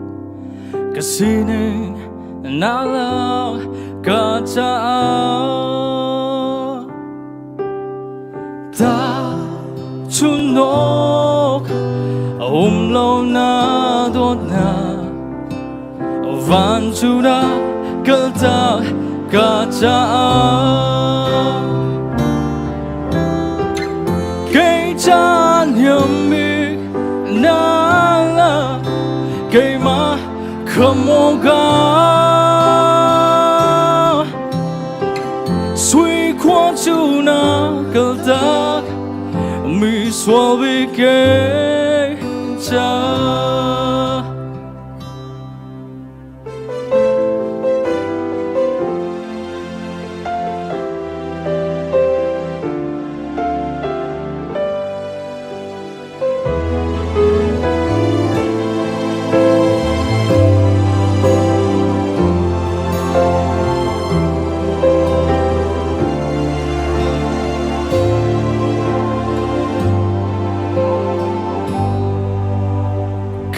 ka sining na lak ka caah. Ta chunok um lo na dawtnak van cu na kaltak ka caah. Kei ca niam bik na lak keimah khamoga sui khua cu na kaltak mi sual bik kei ca.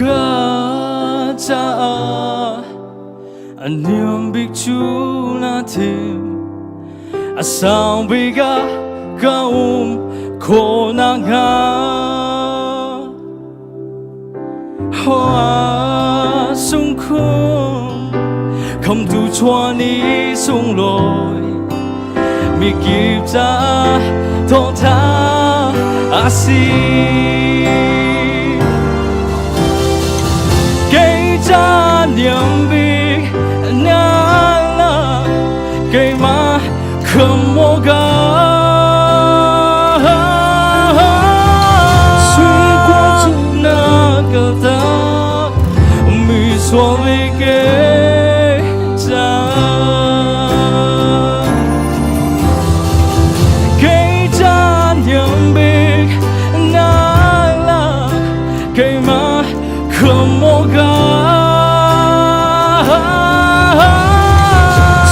Ka caah a niam bik cu na thim, a sang bik ah ka um khawh nakhnga. Hoa sung khun khamtu chuah ni sunglawi mikip caah thawngtha a si. Kei ca niam bik na lak keimah khamoga sui khua cu na kaltak mi sual bik kei ca. Kei ca niam bik na lak keimah khamoga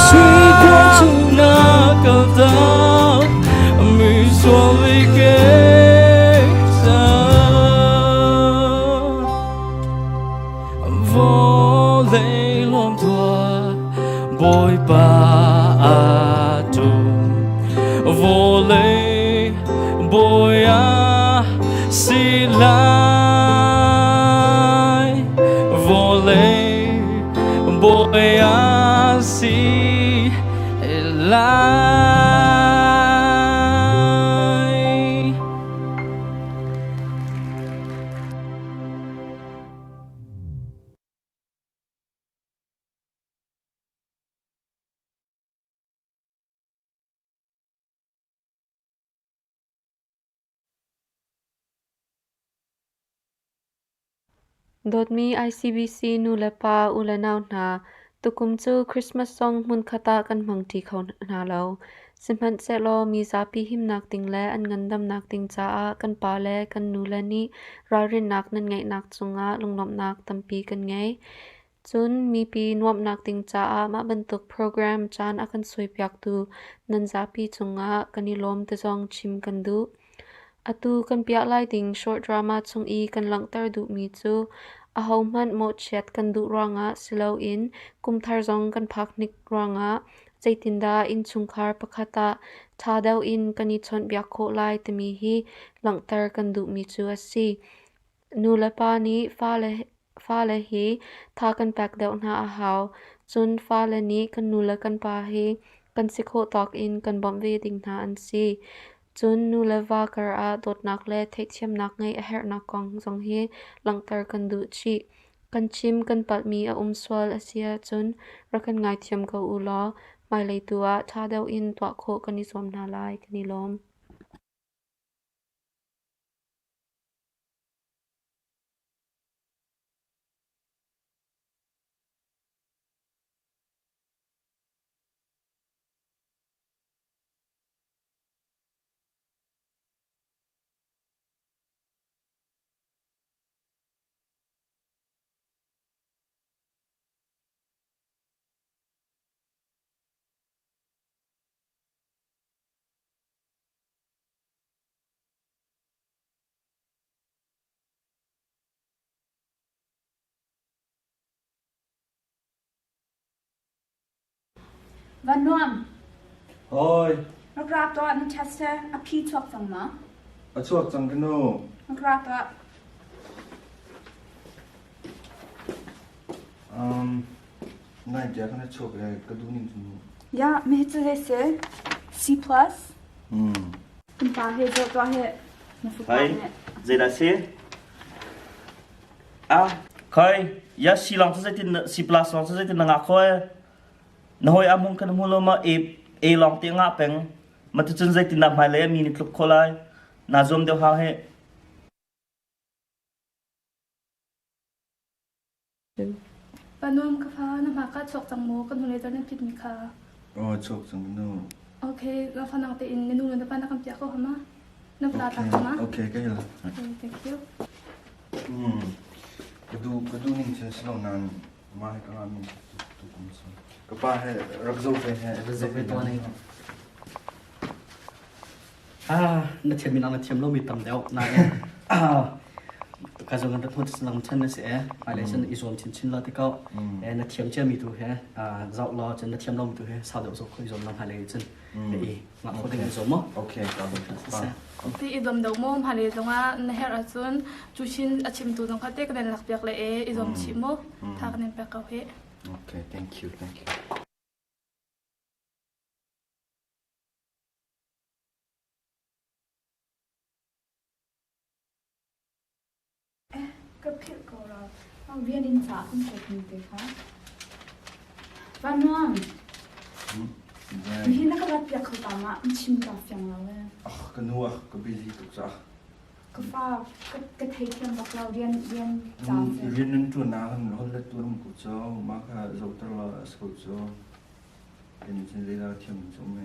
sui khua cu na kaltak mi sual bik kei ca. Vawlei lawm tuah Bawipa a tum, vawlei bawi a si lai, vawlei bawi a si lai. Dawtmi ICBC nulepa u le nau hna, tukum cu Christmas zong hmunkhat ah kan hmangṭi kho hna lo. Sihmanhsehlaw mi zapi himnak ding le an ngandamnak ding caah kan pa le kan nule nih ralrinnak nan ngeihnak cungah lunglawmhnak tampi kan ngei. Cun mipi nuamhnak ding caah mah bantuk program caan a kan suaipiaktu nan zapi cungah kan i lawm ti zong chim kan duh. Atu kan piah lai ding short drama chung i kan langhter duhmi cu ahohmanh mawhchiat kan duh ruangah si loin kumthar zong kan phak hnik ruangah zeitindah innchungkhar pakhat ah ṭha deuh in kan i chawnhbiak khawh lai timi hi langhter kan duhmi cu a si. Nulepa nih fale hi tha kan pek deuh hna a hau. Cun fale nih kan nu le kan pa hi kan si khawh tawk in kan bawmh ve ding hna an si. Cun nu le va kar ah dawtnak le theihthiamnak ngeih a herhnak kong zong hi langhter kan duh chih. Kan chim kan palhmi a um sual a si ahcun rak kan ngaithiam ko u law hmailei tu ah ṭha deuh in tuah khawh kan i zuam hna lai. Kan i lawm. Van nuam. Hoi. Rak ra tuah na test a phi chuak cang ma? A chuak cang ka nu. Rak ra tuah. Nai bia kan chuak le ka duh ning cu. Ya, mi cu zei si? C plus. Kan pa he zo tuah he na fapa Hai, nih. zeidah si? Ah, khoi, ya si long cu zeitin C plus long cu zeitin na ngah khoi? Na hoi amung kan hmu lo ma A A long te ngah peng. Ma tu cun zeitin dah hmailei ah mi ni tluk kho lai? Na zuam deuh hau he. Panuam ka fa na hma ka chuak cang maw kan hnulei tar nan phit mi kha. Oh chuak cang nu. Okay, na fa nang tein na nu le na pa na kan piah ko hama. Na pla ta hama. Okay, ka hil. Okay, thank you. Ka du ka du ning chen silo nan ma he ka mi tu kum so. Ka pa he rak zo fe he zo fe to nei. Ah, na thiam mi na thiam lo mi tam deuh na ah ka zong kan thon lang chan na si e hmailei cun i zuam chinchin la ti ko e na thiam cia mi tu he zau law cun na thiam lo mi tu he sau deuh zo kho i zuam la hmailei cun i ngah kho ding i zuam mo okay ka bo ti i dom do mo hmailei zongah na herh ahcun cu chin a chimtu zong kha te kan in lak piak le e i zuam chih mu tha kan in pek ko hi okay thank you thank you Ka philh ko rau. Rian in ca kan kuat mi te kha. Va nuam. Nihin na ka rat piak kho ta ma in chim ka fiang lo e. Ah, ka nu ah ka busy tuk ca. Ka fa ka thei thiam bak lo rian rian ca. Rian nan tuan na han hol le tuan ko cho ma kha zo tar la as ko cho. Kan chin zei la thiam cho me.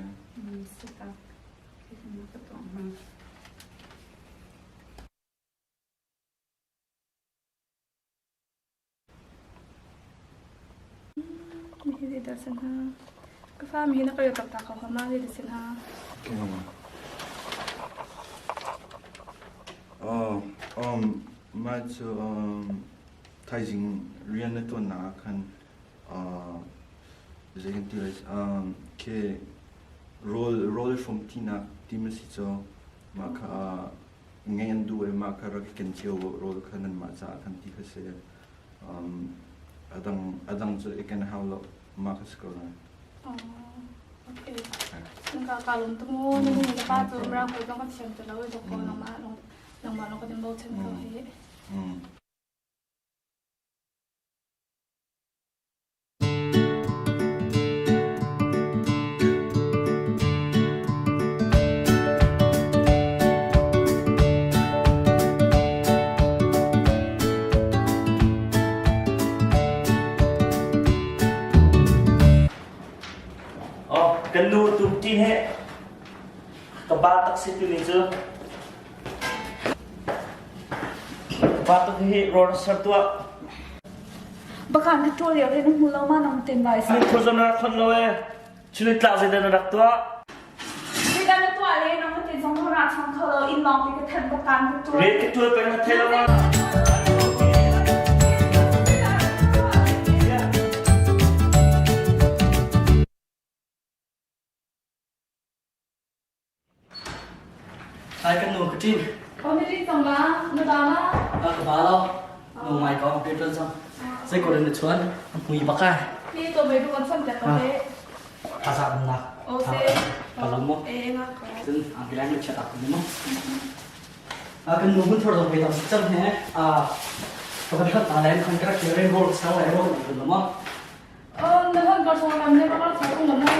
Si tak. Ka tuah ma. Mihi zei dah si hnga? Ka fa mihi na ka rel taktak ko hnga ma zei dah si hnga? Oh, mah cu thaizing rian na tuannak ah khan zei kan ti lai khi rawl rawl i hrawm tinak ti ma si cu mah kha ngeih an duh i mah kha rak i ken cio rawl kha nanmah caah khan ti kha si. A dang a dang cu i ken hau lo mah kha si ko lai. Okay. Ka ka lung tu mu nu na pa cu mirang holh zong ka thiam ti lo i bok ko nangmah lung nangmah lung ka din bochan ko hi. Oh, kan nu tu ṭin he ka ba tak si tu ni cu. Ka ba tak hi rawl ser tuah. Bakan ka ṭual lio he na hmu lo ma nang ten bai sa. Ni khur na rak khon lo e. Chuni tlak zeidah na rak tuah? Zeidah na tuah le nang te zong ra chang kho lo in lawng te ka than bakan ka ṭual. Rian ka ṭual peng na thei lo ma? Hai kan nu ka ṭin. Ko na ṭin cang ma? Na ba ma? Ka ba lo. Nu mai ko pe ṭuan cang. Zei ko na chuan? Mui bak ai. Ni to mei bu kan sam tek ko he. Thaza na. O se. Ka lo mo. E nga ko. Cun ang bilang na chat aku mo. Kan nu hun thor dong pe tam cang he. A ka kan khat ta len kan kra ke re bol sa lai ro na mo. Oh, na hon kar so lam ne ka kar so tung mo.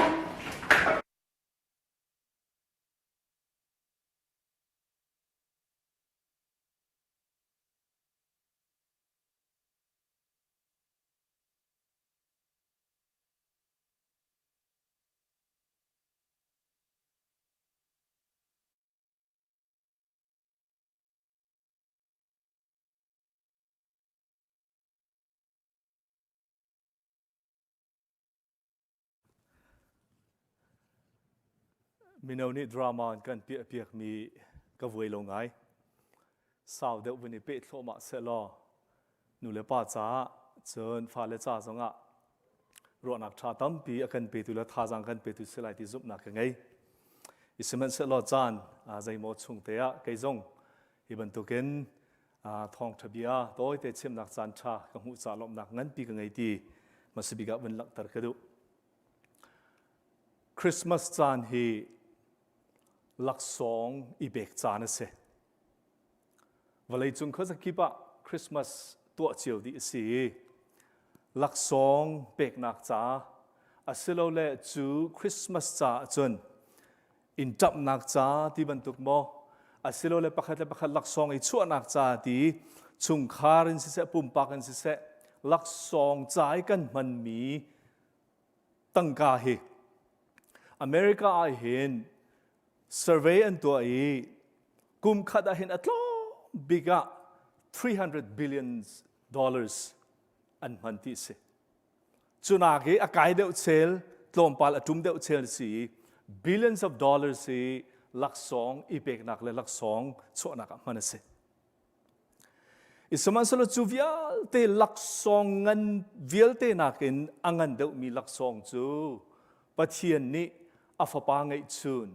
Mino nih drama an kan piahpiakmi ka vuai lo ngai. Sau deuh vun i peh thluahmah sehlaw nu le pa caah cun fale ca zongah Ruahnak ṭha tampi a kan petu le thazaang kan petu si lai ti zumhnak ka ngei. I sihmanhsehlaw caan zeimaw chung te ah kei zong hi bantukin thawngṭha bia tawite chimnak caan ṭha ka hmuh ca lawmhnak nganpi ka ngei ti hmasabik ah vun langhter ka duh. Christmas caan hi laksawng i pek caan a si. Vawleicung khuazakip ah Christmas tuah cio dih a si i laksawng peknak ca asilole cu Christmas ca ahcun inn ṭamhnak ca ti bantuk maw asilole pakhat le pakhat laksawng i chuahnak ca ti chungkhar in siseh pumpak in siseh laksawng ca i kan hmanmi tangka hi America ah hin survey an tuah i kum khat ah hin a tlawm bik ah 300 billions dollars an hman ti si. Cunak i a kai deuh chel, tlawmpal a ṭum deuh chel si i billions of dollars hi laksawng i peknak le laksawng chuahnak ah hman a si. I sihmanhsehlaw cu vialte laksawng ngan vialte nakin a ngan deuhmi laksawng cu Pathian nih a fapa ngeihchun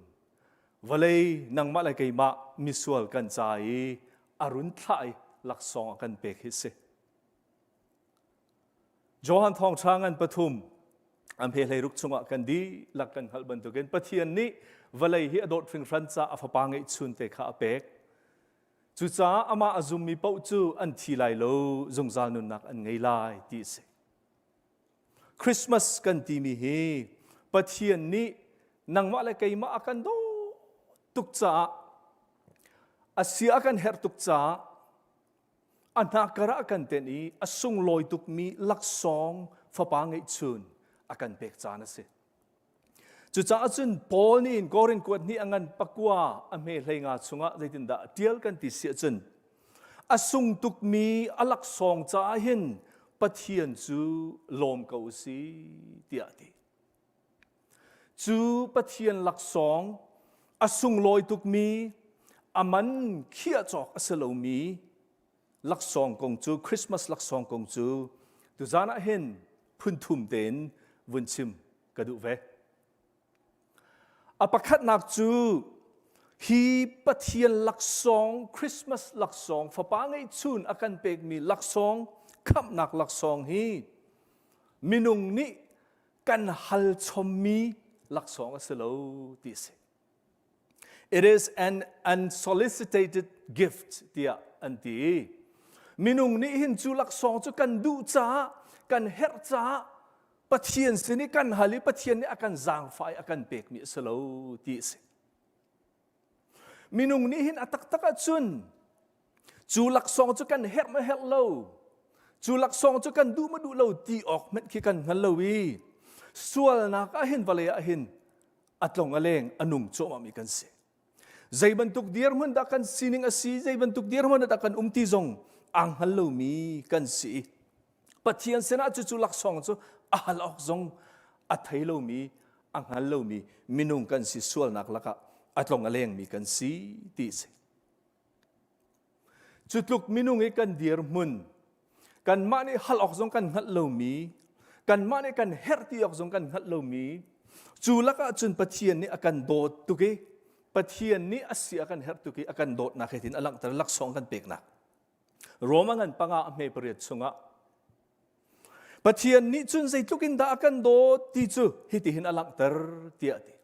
vawlei nangmah le keimah misual kan ca i a run thlah i laksawng a kan pek hi si. Johan thawngṭha ngan pathum an phe hleiruk chungah kan dihlak kan hngalh bantukin Pathian nih vawlei hi a dawt hringhran caah a fapa ngeihchun te kha a pek. Cucaah amah a zummi paoh cu an thi lai lo, zungzal nunnak an ngei lai ti a si. Christmas kan timi hi Pathian nih nangmah le keimah a kan dawt tuk caah a sia a kan herh tuk caah a hnakkar ah a kan tenh i a sunglawi tukmi laksawng fapa ngeihchun a kan pek caan a si. Cucaah cun Paul nih in Korin kuat hnih a ngan pakua a hme hlei nga chungah zeitindah a ṭial kan ti si ahcun a sung tukmi a laksawng caah hin Pathian cu lawm ko u si tiah a ti. Cu Pathian laksawng a sunglawi tukmi a man khiah cawk a si lomi laksawng kong cu Christmas laksawng kong cu tuzaan ah hin phun thum tein vun chim ka duh ve. A pakhatnak cu hi Pathian laksawng Christmas laksawng fapa ngeihchun a kan pekmi laksawng khamhnak laksawng hi minung nih kan hal chommi laksawng a si lo ti a si. It is an unsolicited gift tiah an ti. Minung nih hin cu laksawng cu kan duh caah, kan herh caah Pathian sin i kan hal i Pathian nih a kan zaangfah i a kan pekmi a si lo ti a si. Minung nih hin a taktak ahcun cu laksawng cu kan herh ma herh lo, cu laksawng cu kan duh ma duh lo ti awk hmanh khi kan hngal lo i sualnak ah hin vawlei ah hin a tlong a leng a nung cuahmahmi kan si. Zei bantuk dirhmun dah kan sining a si, zei bantuk dirhmun dah kan um ti zong aa hngal lomi kan si. Pathian sinah cucu laksawng cu a hal awk zong a thei lomi, a hngal lomi minung kan si sualnak lakah a tlong a lengmi kan si ti a si. Cu tluk minung i kan dirhmun, kanmah nih hal awk zong kan hngalh lomi, kanmah nih kan herh ti awk zong kan hngalh lomi, cu lakah cun Pathian nih a kan dawt tuk i Pathian nih a si a kan herh tuk i a kan dawtnak he tin a langhter laksawng kan peknak. Roma ngan panga a hme pariat chungah Pathian nih cun zeitluk in dah a kan dawt ti cu hitihin a langhter tiah a ti.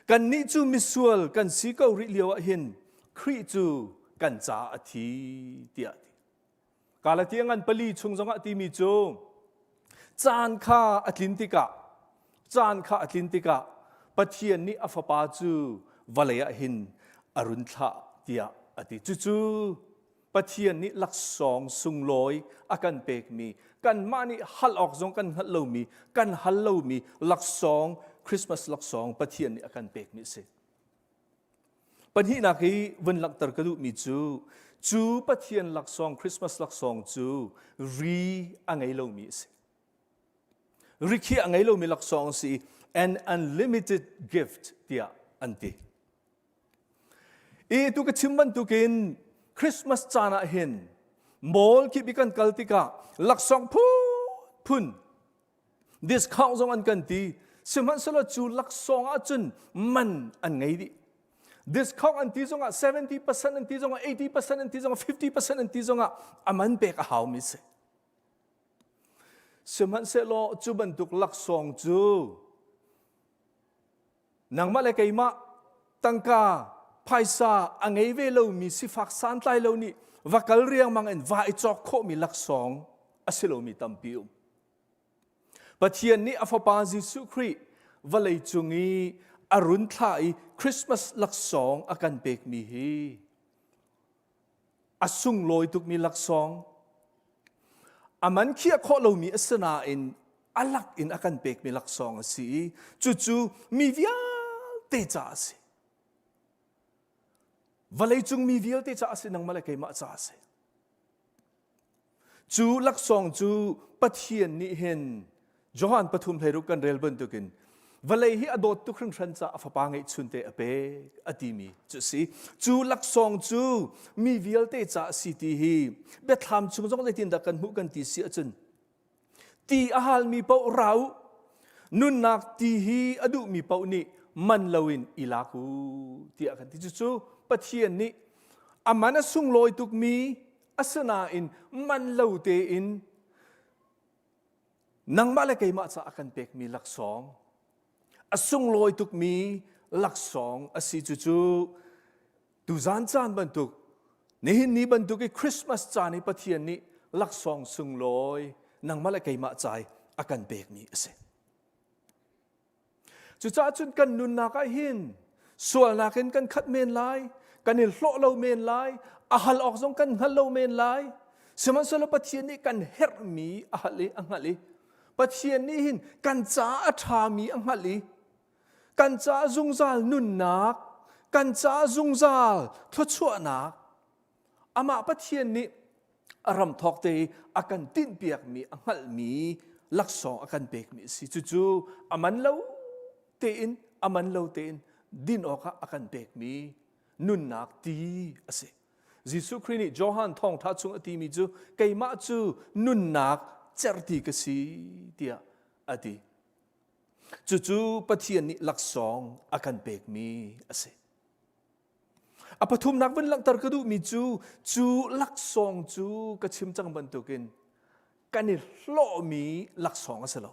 Kannih cu misual kan si ko rih lio ah hin Khrih cu kan caah a thi tiah a ti. Galatia ngan pali chung zongah timi cu caan kha a tlin tikah caan kha a tlin tikah Pathian nih a fapa cu vawlei ah hin a run thlah tiah a ti. Cucu Pathian nih laksawng sunglawi a kan pekmi, kanmah nih hal awk zong kan hngalh lomi, kan hal lomi laksawng, Christmas laksawng Pathian nih a kan pekmi a si. Pahnihnak i vun langhter ka duhmi cu, cu Pathian laksawng, Christmas laksawng cu ri a ngei lomi a si. Rikhiah a ngei lomi laksawng a si i an unlimited gift tiah an ti. I tu ka chim bantukin Christmas caan ah hin mall kip i kan kal tikah laksawng phunphun. Discount zong an kan ti. Sihmanhsehlaw cu laksawng ahcun man an ngei dih. Discount an ti zongah 70% an ti zongah 80% an ti zongah 50% an ti zongah a man pek a haumi si. Sihmanhsehlaw cu bantuk laksawng cu nangmah le keimah tangka phaisa a ngei ve lomi sifak santlai lo nih va kal riangmang in va i cawk khawhmi laksawng a si lomi tampi um. Pathian nih a fapa Jesuh Khrih vawlei cung i a run thlah i Christmas laksawng a kan pekmi hi a sunglawi tukmi laksawng a man khiah khawh lomi a si nain a lak in a kan pekmi laksawng a si i cucu mi vialte ca a si. Vawleicung mi vialte ca a si nangmah le keimah ca a si. Cu laksawng cu Pathian nih hin Johan pathum hleiruk kan rel bantukin vawlei hi a dawt tuk hringhran caah a fapa ngeihchunte a pek a timi cu a si. Cu laksawng cu mi vialte ca a si ti hi biathlam chung zong zeitindah kan hmuh kan ti si ahcun ti a halmi paoh ra u nunnak ti hi a duhmi paoh nih man loin i lak u tiah kan ti. Cucu Pathian nih a man a sunglawi tukmi asinain man lo tein nangmah le keimah caah a kan pekmi laksawng a sunglawi tukmi laksawng a si cucu tuzan caan bantuk nihin ni bantuk i Christmas caan i Pathian nih laksawng sunglawi nangmah le keimah ca i a kan pekmi a si. Cucaah cun kan nunnak ah hin sualnak in kan khat men lai, kan i hlawh lo men lai, a hal awk zong kan hngal lo men lai. Sihmanhsehlaw Pathian nih kan herhmi a hal i a hngalh i Pathian nih hin kan caah a ṭhami a hngalh i kan caah zungzal nunnak, kan caah zungzal thluachuahnak Amah Pathian nih a ram thawk te i a kan tinhpiakmi a hngalhmi laksawng a kan pekmi a si. Cucu a man lo tein a man lo tein din awkah a kan pekmi nunnak ti a si. Jesuh Khrih nih Johan thawngṭha chung a timi cu keimah cu nunnak cerhti ka si tiah a ti. Cucu Pathian nih laksawng a kan pekmi a si. A pathumnak vun langhter ka duhmi cu cu laksawng cu ka chim cang bantukin kan i hlawhmi laksawng a si lo.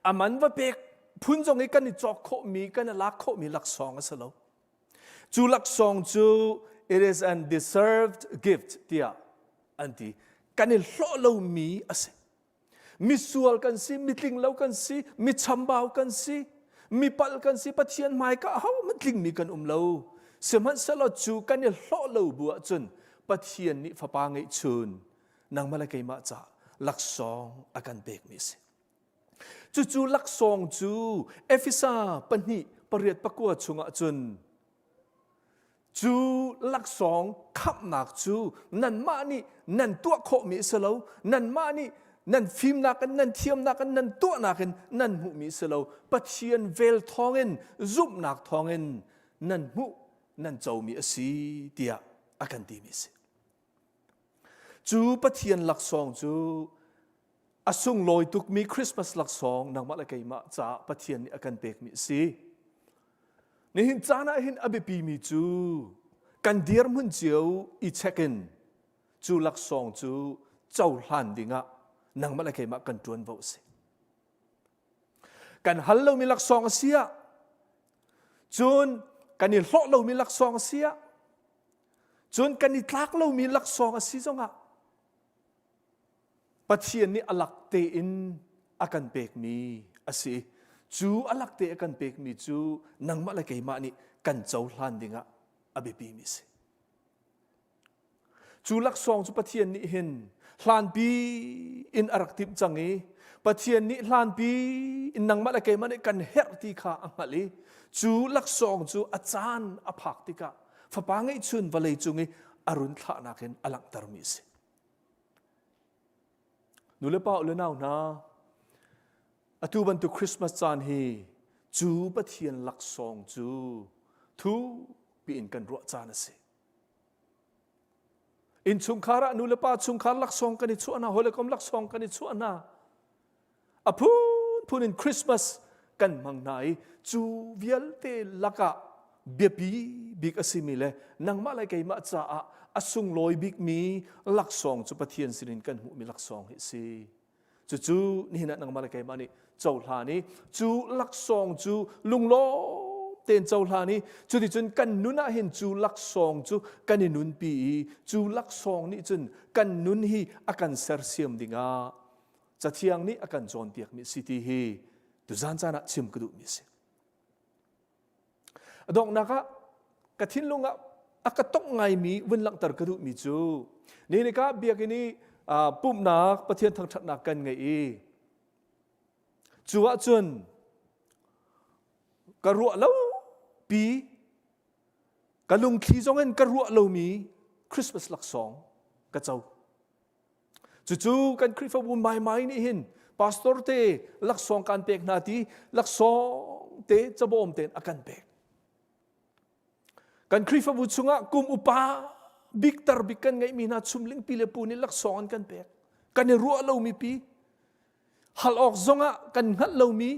A man va pek phun zong i kan i cawk khawhmi, kan i lak khawhmi laksawng a si lo. Cu laksawng cu it is an deserved gift tiah an ti. Kan i hlawh lomi a si. Misual kan si, mitling lo kan si, mi chambau kan si, mi palh kan si, Pathian hmaika ahohmanh tlingmi kan um lo. Sihmanhsehlaw cu kan i hlawh lo bu ahcun Pathian nih fapa ngeihchun nangmah le keimah ca laksawng a kan pekmi a si. Cucu laksawng cu Efesa pahnih pariat pakua chungah cun Cu laksawng khamhnak cu nanmah nih nan tuah khawhmi a si lo. Nanmah nih nan fimnak in nan thiamnak in nan tuahnak in nan hmuhmi a si lo. Pathian vel thawngin zumhnak thawngin nan hmuh nan comi a si tiah a kan timi a si. Cu Pathian laksawng cu a sunglawi tukmi Christmas laksawng nangmah le keimah caah Pathian nih a kan pekmi a si. Nihin caan ah hin a biapimi cu kan dirhmun cio i check in cu laksawng cu cohlan dingah nangmah le keimah kan ṭuanvo a si. Kan hal lomi laksawng a si ah, cun kan i hlawh lomi laksawng a si ah, cun kan i tlak lomi laksawng a si zongah Pathian nih a lak tein a kan pekmi a si. Cu a lak te a kan pekmi cu nangmah le keimah nih kan cohlan dingah a biapimi a si. Cu laksawng cu Pathian nih hin hlanpi in a rak timh cang i Pathian nih hlanpi in nangmah le keimah nih kan herh ti kha a hngalh i cu laksawng cu a caan a phak tikah fapa ngeihchun vawlei cung i a run thlahnak in a langhtermi a si. Nu le pa u le nau hna, atu bantuk Christmas caan hi cu Pathian laksawng cu thukpi in kan ruah caan a si. Innchungkhar ah nu le pa chungkhar laksawng kan i chuah hna, hawikom laksawng kan i chuah hna. A phunphun in Christmas kan hmang hna i cu vialte lakah biapi bik a simi le nangmah le keimah caah a sunglawi bikmi laksawng cu Pathian sinin kan hmuhmi laksawng hi a si. Cucu nihin ah nangmah le keimah nih cohlan i cu laksawng cu lunglawm tein cohlan i cuticun kan nun ah hin cu laksawng cu kan i nunpi i cu laksawng nih cun kan nun hi a kan sersiam dingah Cathiang nih a kan cawnpiakmi si ti hi tuzan caan ah chim ka duhmi a si. A donghnak ah ka thinlung ah a ka tongh ngaimi vun langhter ka duhmi cu ninika biakinn i pumhnak Pathian thangṭhatnak kan ngei i cu ahcun ka ruah lo pi ka lungthli zong in ka ruah lomi Christmas laksawng ka co. Cucu kan Khrihfabu maimai nih hin pastor te laksawng kan pek hna ti laksawng te cabawm tein a kan pek. Kan Khrihfabu chungah kum upa bik tar bik kan ngeihmi hna chumling pi le pu nih laksawng an kan pek. Kan i ruah lomi pi hal awk zongah kan hngalh lomi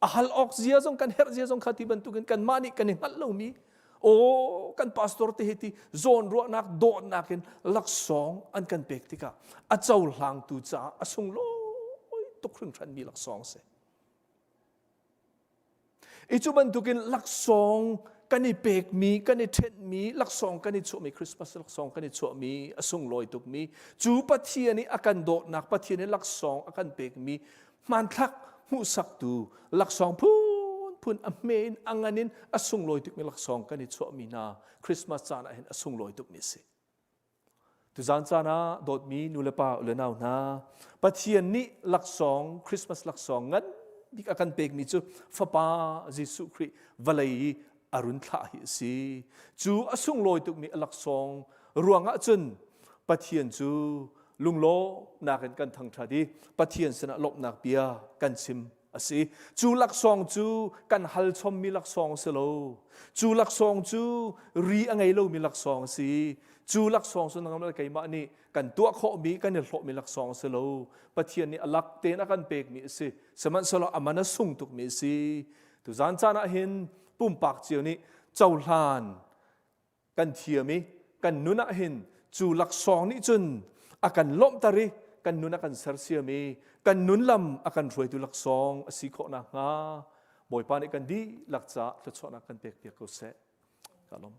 a hal awk zia zong kan herh zia zong kha ti bantukin kanmah nih kan i hngalh lomi aw kan pastor te hi ti zawn ruahnak dawtnak in laksawng an kan pek tikah a cohlangtu caah a sunglawi tuk hringhranmi laksawng si. I cu bantukin laksawng kan i pekmi, kan i ṭhenhmi, laksawng kan i chuahmi, Christmas laksawng kan i chuahmi a sunglawi tukmi, cu Pathian i a kan dawtnak, Pathian i laksawng a kan pekmi hmanthlak hmuhsaktu laksawng phunphun a hme in a ngan in a sunglawi tukmi laksawng kan i chuahmi hna Christmas caan ah hin a sunglawi tukmi a si. Tuzaan caan ah dawtmi nulepa u le nau hna Pathian nih laksawng Christmas laksawng ngan bik a kan pekmi cu Fapa Jesuh Khrih vawlei i a run thlah hi a si. Cu a sunglawi tukmi a laksawng ruangah cun Pathian cu lunglawmnak in kan thangṭhat i Pathian sinah lawmhnak bia kan chim a si. Cu laksawng cu kan hal chommi laksawng a si lo. Cu laksawng cu ri a ngei lomi laksawng a si. Cu laksawng cu nangmah le keimah nih kan tuah khawhmi, kan i hlawhmi laksawng a si lo. Pathian nih a lak tein a kan pekmi a si. Sihmanhsehlaw a man a sung tukmi a si. Tuzaan caan ah hin pumpak cio nih cohlan kan thiam i kan nun ah hin cu laksawng nih cun a kan lawmhter i kan nun a kan sersiam i kan nun lam a kan hruaitu laksawng a si khawh nakhnga Bawipa nih kan dihlak caah thluachuahnak kan pekpiak ko seh. Ka lawm.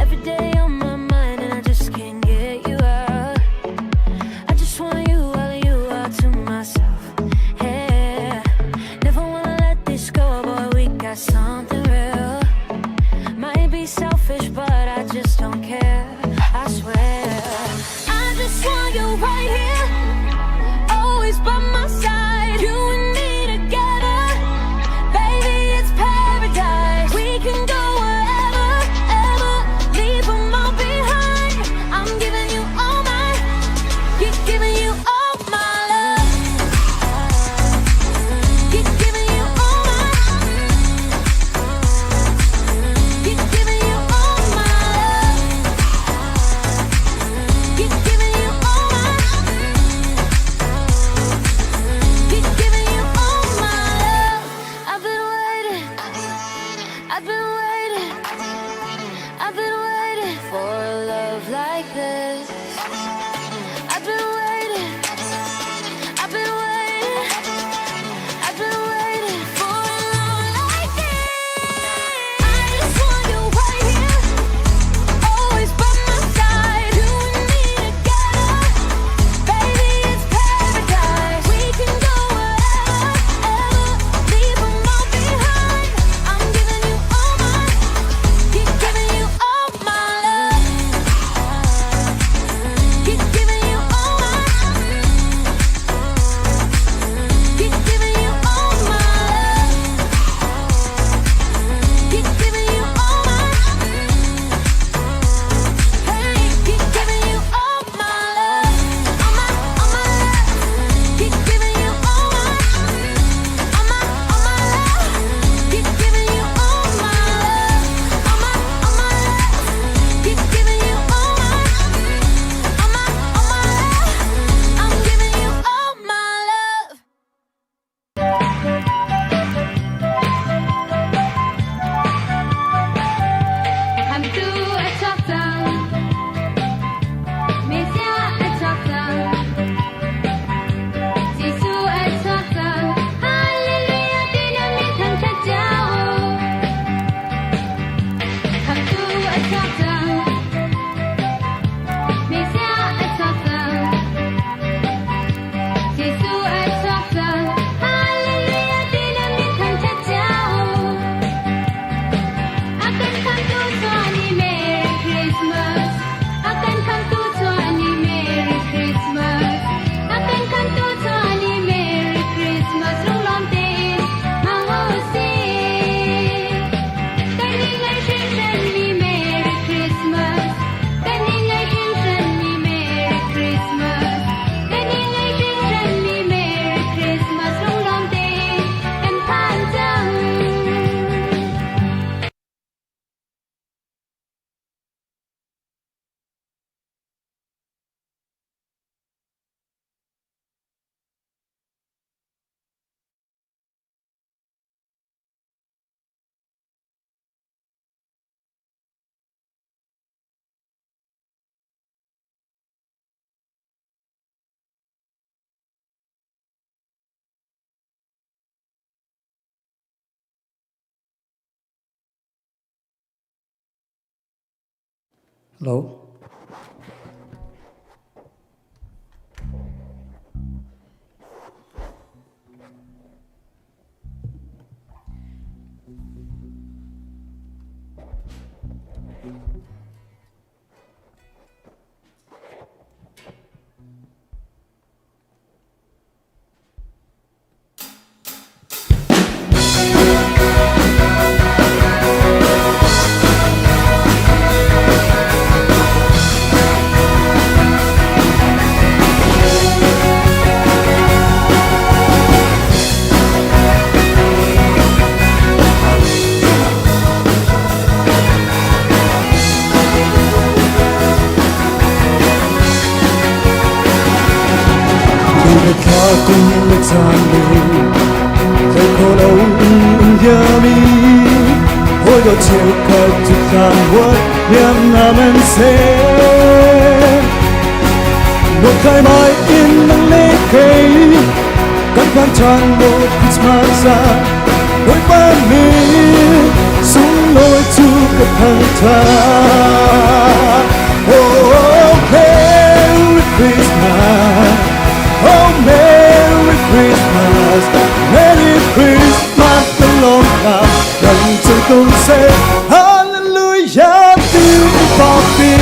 Every day on my mind and I just can't get you out. I just want you, all of you, all to myself. Yeah, never wanna let this go, boy. We got something real. Might be selfish, but I just don't care. I swear. I just want you right here, always by my side. You and me together, baby, it's paradise. We can go wherever, ever, leave 'em all behind. I'm giving you all my, keep giving you all my love. Keep giving you all my, keep giving you all my love. Keep giving you all my, keep giving you all my love. I've been waiting, I've been waiting, I've been waiting for a love like this. I've been waiting, I've been waiting, I've been waiting for a love like this. I just want you right here, always by my side. You and me together, baby, it's paradise. We can go wherever, ever, leave 'em all behind. I'm giving you all my, keep giving you all my love. Keep giving you all my, keep giving you all my love. Keep giving you all my, hey, keep giving you all my love, all my love. Keep giving you all my, all my love. Keep giving you all my love, all my love. Keep giving you all my, all my love. I'm giving you all my love. Khamhtu a chuak cang. Messiah a chuak cang. Jesuh a chuak cang. Hallelujah ti na min thangṭhat cio. Khamhtu a chuak cang. Messiah a chuak cang. Jesuh a chuak cang. Hallelujah ti na min thangṭhat cio. A kan khamhtu chuah ni Merry Christmas. A kan khamhtu chuah ni Merry Christmas. A kan khamhtu chuah ni Merry Christmas. Lunglawm tein hmang u sih. Kan i ngaih hringhranmi Merry Christmas. Kan i ngaih hringhranmi Merry Christmas. Kan i ngaih hringhranmi Merry Christmas. Lunglawm tein kan phan cang. Hello. Thla kum le caan le thei kho lo in um diami hawi dawt cheukhat cu thlan huat niam nam an seh Nuam mai in nang le kei kan phan chan mo Christmas a Bawipa mi sunglawi cu ka thangṭhat. Oh, Merry Christmas. Oh, Merry Christmas. Merry Christmas kan lawmnak kan cung tung seh. Hallelujah ti papi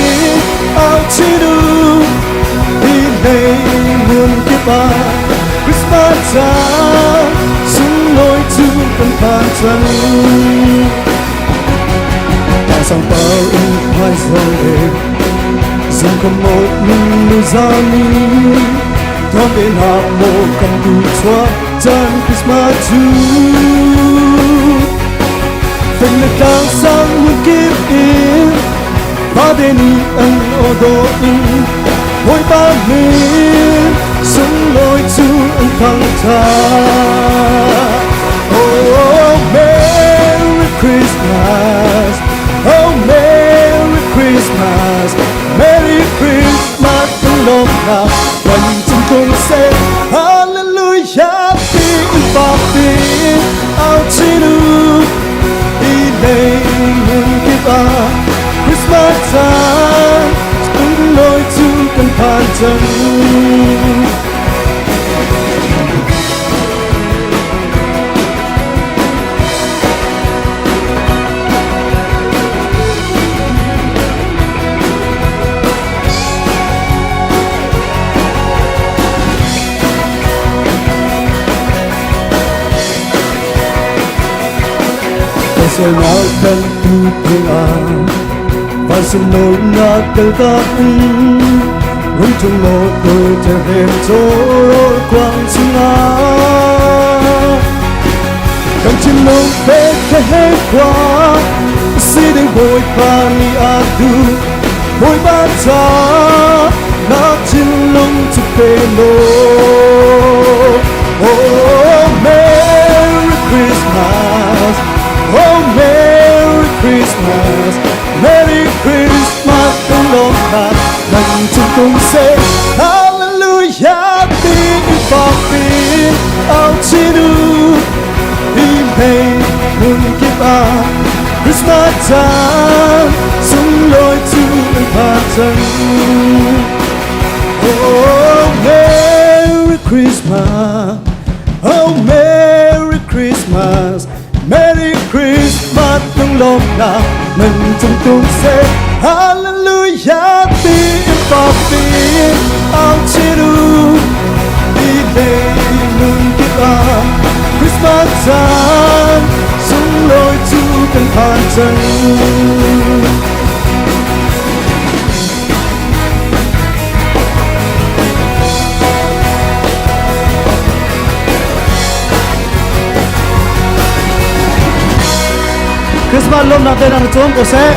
au chiru hi lei mun kipa Christmas caan sunglawi cu kan phan cang. Sang pau in phai zong e zong khom mo min nu zami thong te na mo kam tu chua chan Christmas chu Feng le tlang sang mun kip in ba de ni an o do in hoi ba min sunglawi cu an thangṭhat. Oh, Merry Christmas. Oh, Merry Christmas. Merry Christmas kan lawmnak kan cung tung seh. Hallelujah ti in papi au chinu i lei hmun kip ah Christmas caan sunglawi cu kan phan cang. Sualnak kan tu ah van sunlawinak kal ta in rung tung law Bethlehem cawrawl kuang chungah kan thinlung Bethlehem khua si ding Bawipa nih a duh. Bawipa ca na thinlung cu pe law. Oh, Merry Christmas. Oh, Merry Christmas. Merry Christmas kan lawmnak nan cung tung seh. Hallelujah ti in fakpin au chinu hi mei hmun kip ah Christmas caan sunglawi cu an phan cang. Oh, Merry Christmas. Oh, Merry Christmas. Merry Christmas lunglawmnak nan cung tung seh. Hallelujah ti in fakpin au chiru ti lei nun kip ah Christmas caan sunglawi cu kan phan cang. Christmas lawmnak te nang cawm ko seh.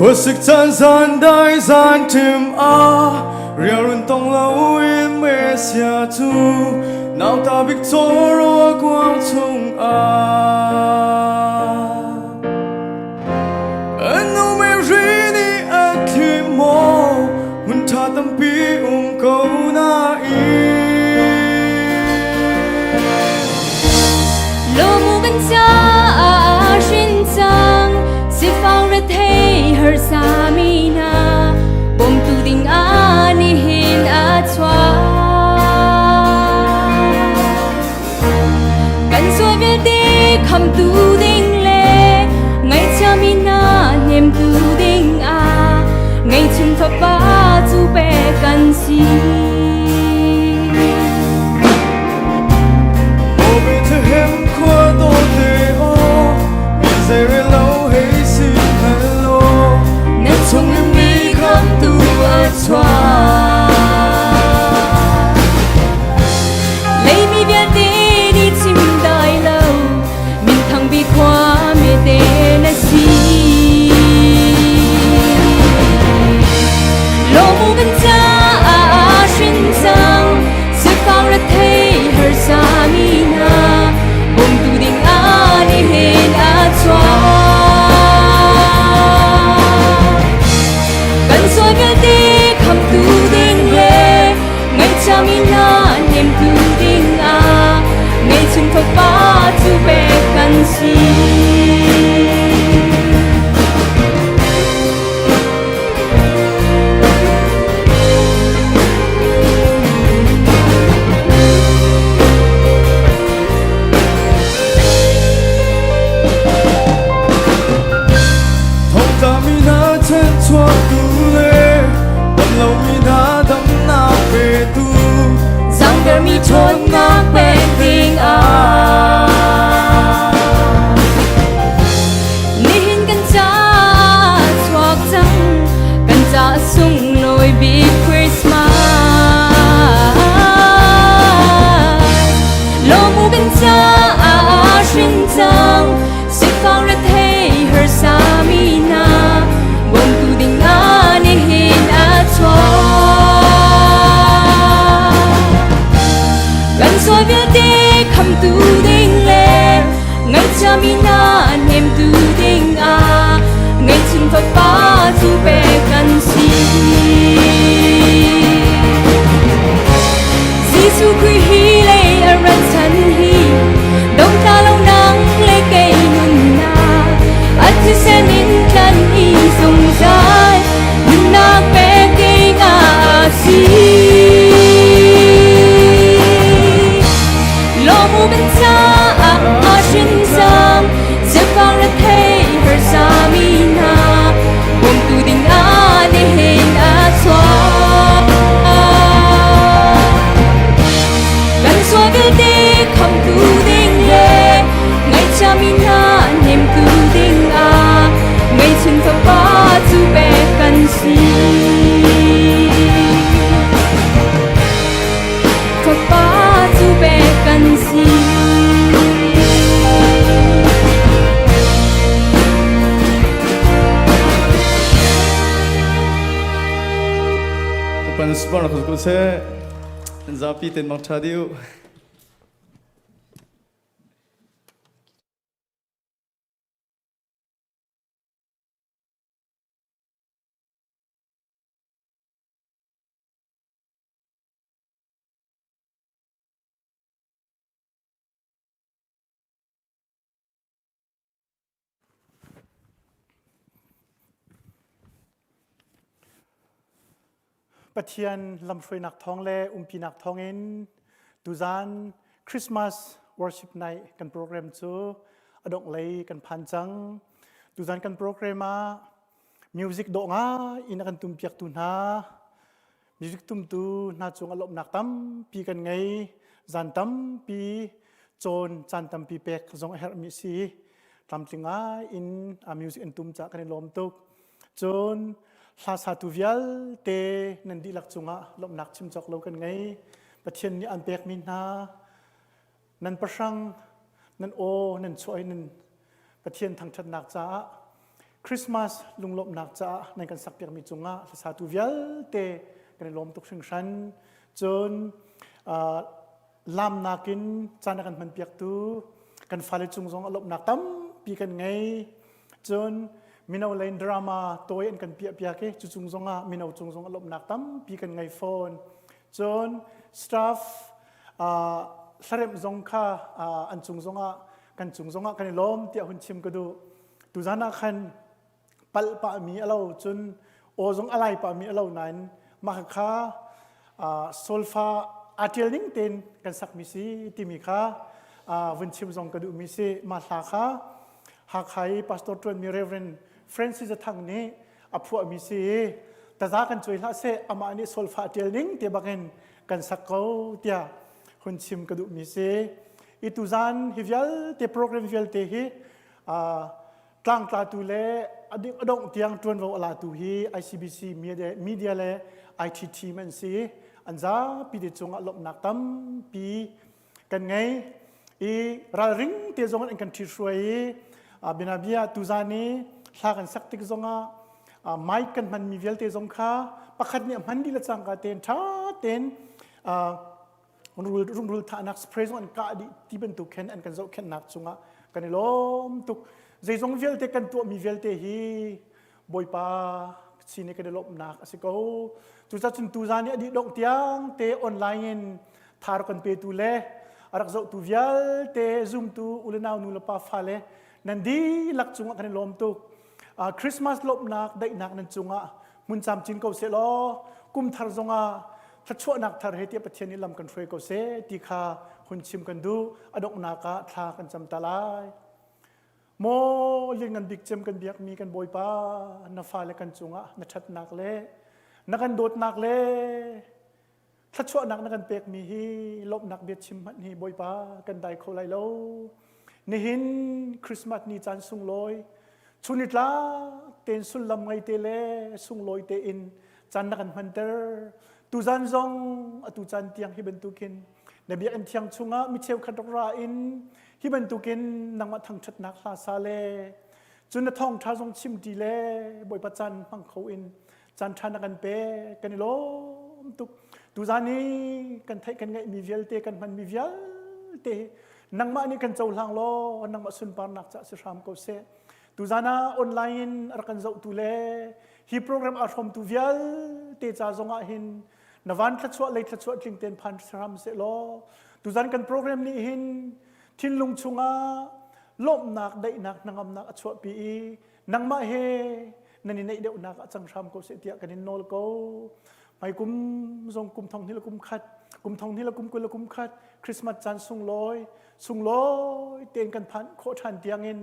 Khuasik caan zan dai zan ṭim ah rialrun tong loin Messiah cu nauta bik cawraw kuang chung ah Anu Mary nih a thim maw hmun ṭha tampi um ko nain. Lomu kan caah hrin cang sifang rethei harsa mi hna bawmtu ding ah nihin a chuak. Kan sual vialte khamtu ding le ngaihchiami hna hnemtu ding ah ngeihchun fapa cu pek kan si. Maw Bethlehem. sual vialte khamtu ding le ngaihchiami hna hnemtu ding ah ngeihchun fapa cu pek kan si. Thongtlami hna chanchuaktu le damlomi hna damnak petu Zangtermi ṭhawnnak pek ding ah Nihin kan caah chuak cang kan caah sunglawi bik Christmas Lawmu kan caah hrin cang sifang rethei harsa mi hna bawmtu ding ah nihin a chuak Kan sual vialte khamtu ding le ngaihchiami hna hnemtu ding ah ngeihchun fapa cu pek kan si. Jesuh Khrih hi lei a rat chan hi dongtla lo nang le kei nunnak a thisen in tlan i zungzal nunnak pek ding ah a si. Lawmu kan caah a hrin cang sifang rethei harsa mi hna bawmtu ding ah nihin a chuak. Kan sual vialte khamtu ding le ngaihchiami hna hnemtu ding ah ngeihchun fapa cu pek kan si. Fapa cu pek kan si. Tupan sport ko se zapi ten mang tha diu. Pathian lamhruainak thawng le umpinak thawngin tuzan Christmas worship night kan program cu a dongh lei kan phan cang. Tuzan kan program ah music dawh ngai in a kan tumpiaktu hna music tumtu hna cung a lawmhnak tampi kan ngei. Zan tampi cawn caan tampi pek zong a herhmi a si. Tlamtling ngai in a music an tum caah kan i lawm tuk. Cun hla satu vialte nan dihlak cungah lawmhnak chim cawk lo kan ngei. Pathian nih an pekmi hna nan pahrang nan aw nan chuah i nan Pathian thangṭhatnak caah Christmas lunglawmhnak caah nan kan sakpiakmi cungah hlasatu vialte kan i lawm tuk hringhran. Cun lamnak in caan a kan hmanpiaktu kan fale cung zong a lawmhnak tampi kan ngei. Cun mino lane drama tawi an kan piahpiak i cu cung zongah mino cung zong a lawmhnak tampi kan ngei fawn. Cun staff hlaremh zong kha an cung zongah kan cung zongah kan i lawm tiah hun chim ka duh. Tuzan ah khan palh pahmi a lo cun aw zong a lai pahmi a lo nain mah kha solfa aa ṭial ning tein kan sakmi si timi kha vun chim zong ka duhmi si. Mah hla kha Hakha i pastor ṭuanmi Reverend Francis Thang nih a phuahmi si i taza kan cuai hlah seh amah nih solfa a ṭial ning te bakin kan sak ko tiah hun chim ka duhmi si. I tuzan hi vialte program vialte hi tlangtlatu le a dongh tiang ṭuanvo a latu hi ICBC media le IT team an si. An zapi te cungah lawmhnak tampi kan ngei. I ralring te zong an kan ṭhithruai i bianabia tuzan i hla kan sak tik zongah mic kan hmanmi vialte zong kha pakhat nih a hman dih le cangka tein ṭha tein rungrul thahnak spray zong an kah dih ti bantuk khin an kan zohkhenhnak cungah kan i lawm tuk. Zeizong vialte kan tuahmi vialte hi Bawipa sin i kan i lawmhnak a si ko. Cucacun tuzan i a dih dongh tiang te online in thar kan petu le a rak zohtu vialte zumtu ulenau nu le pa fale nan dihlak cungah kan i lawm tuk. Christmas lawmhnak daihnak nan cungah hmun camcin ko seh law kum thar zongah thluachuahnak thar he tiah Pathian nih lam kan hruai ko seh ti kha hun chim kan duh. A donghnak ah thla kan cam ta lai. Maw lianngan bik cem kan biakmi kan Bawipa, na fale kan cungah na ṭhatnak le na kan dawtnak le thluachuahnak na kan pekmi hi lawmhnak bia chim hmanh hi Bawipa kan dai kho lai lo. Nihin Christmas ni caan sunglawi, chunitlak tein sullam ngei te le sunglawi tein caan na kan hmanter. Tuzan zong atu caan tiang hi bantukin na biakinn thiang chungah mi cheukhat rak ra in hi bantukin nangmah thangṭhatnak hla sa le cun na thawngṭha zong chim ṭi le Bawipa caan hmang kho in caan ṭha na kan pek kan i lawm tuk tuzan i kan theih kan ngeihmi vialte kan hmanmi vialte nangmah nih kan cohlang law nangmah sunparnak caah si hram ko seh tuzan ah online in a rak kan zohtu le hi program aa hrawmtu vialte ca zongah hin na van thluachuah lei thluachuah tling tein phan hram seh law tuzan kan program nih hin thinlung chungah lawmhnak daihnak hnangamnak a chuahpi i nangmah he nan i neih deuhnak ah cang hram ko seh tiah kan in nawl ko hmai kum zong kum thong hnih le kum khat kum thong hnih le kum 20 le kum khat Christmas caan sunglawi sunglawi tein kan phanh khawh ṭhan tiangin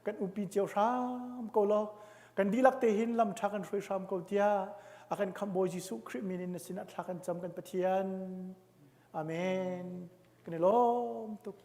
kan upi cio hram ko law kan dihlak te hin lam ṭha kan hruai hram ko tiah a kan khamh Bawi Jesuh Khrih min in na sinah thla kan cam kan Pathian. Amen. Kan i lawm tuk.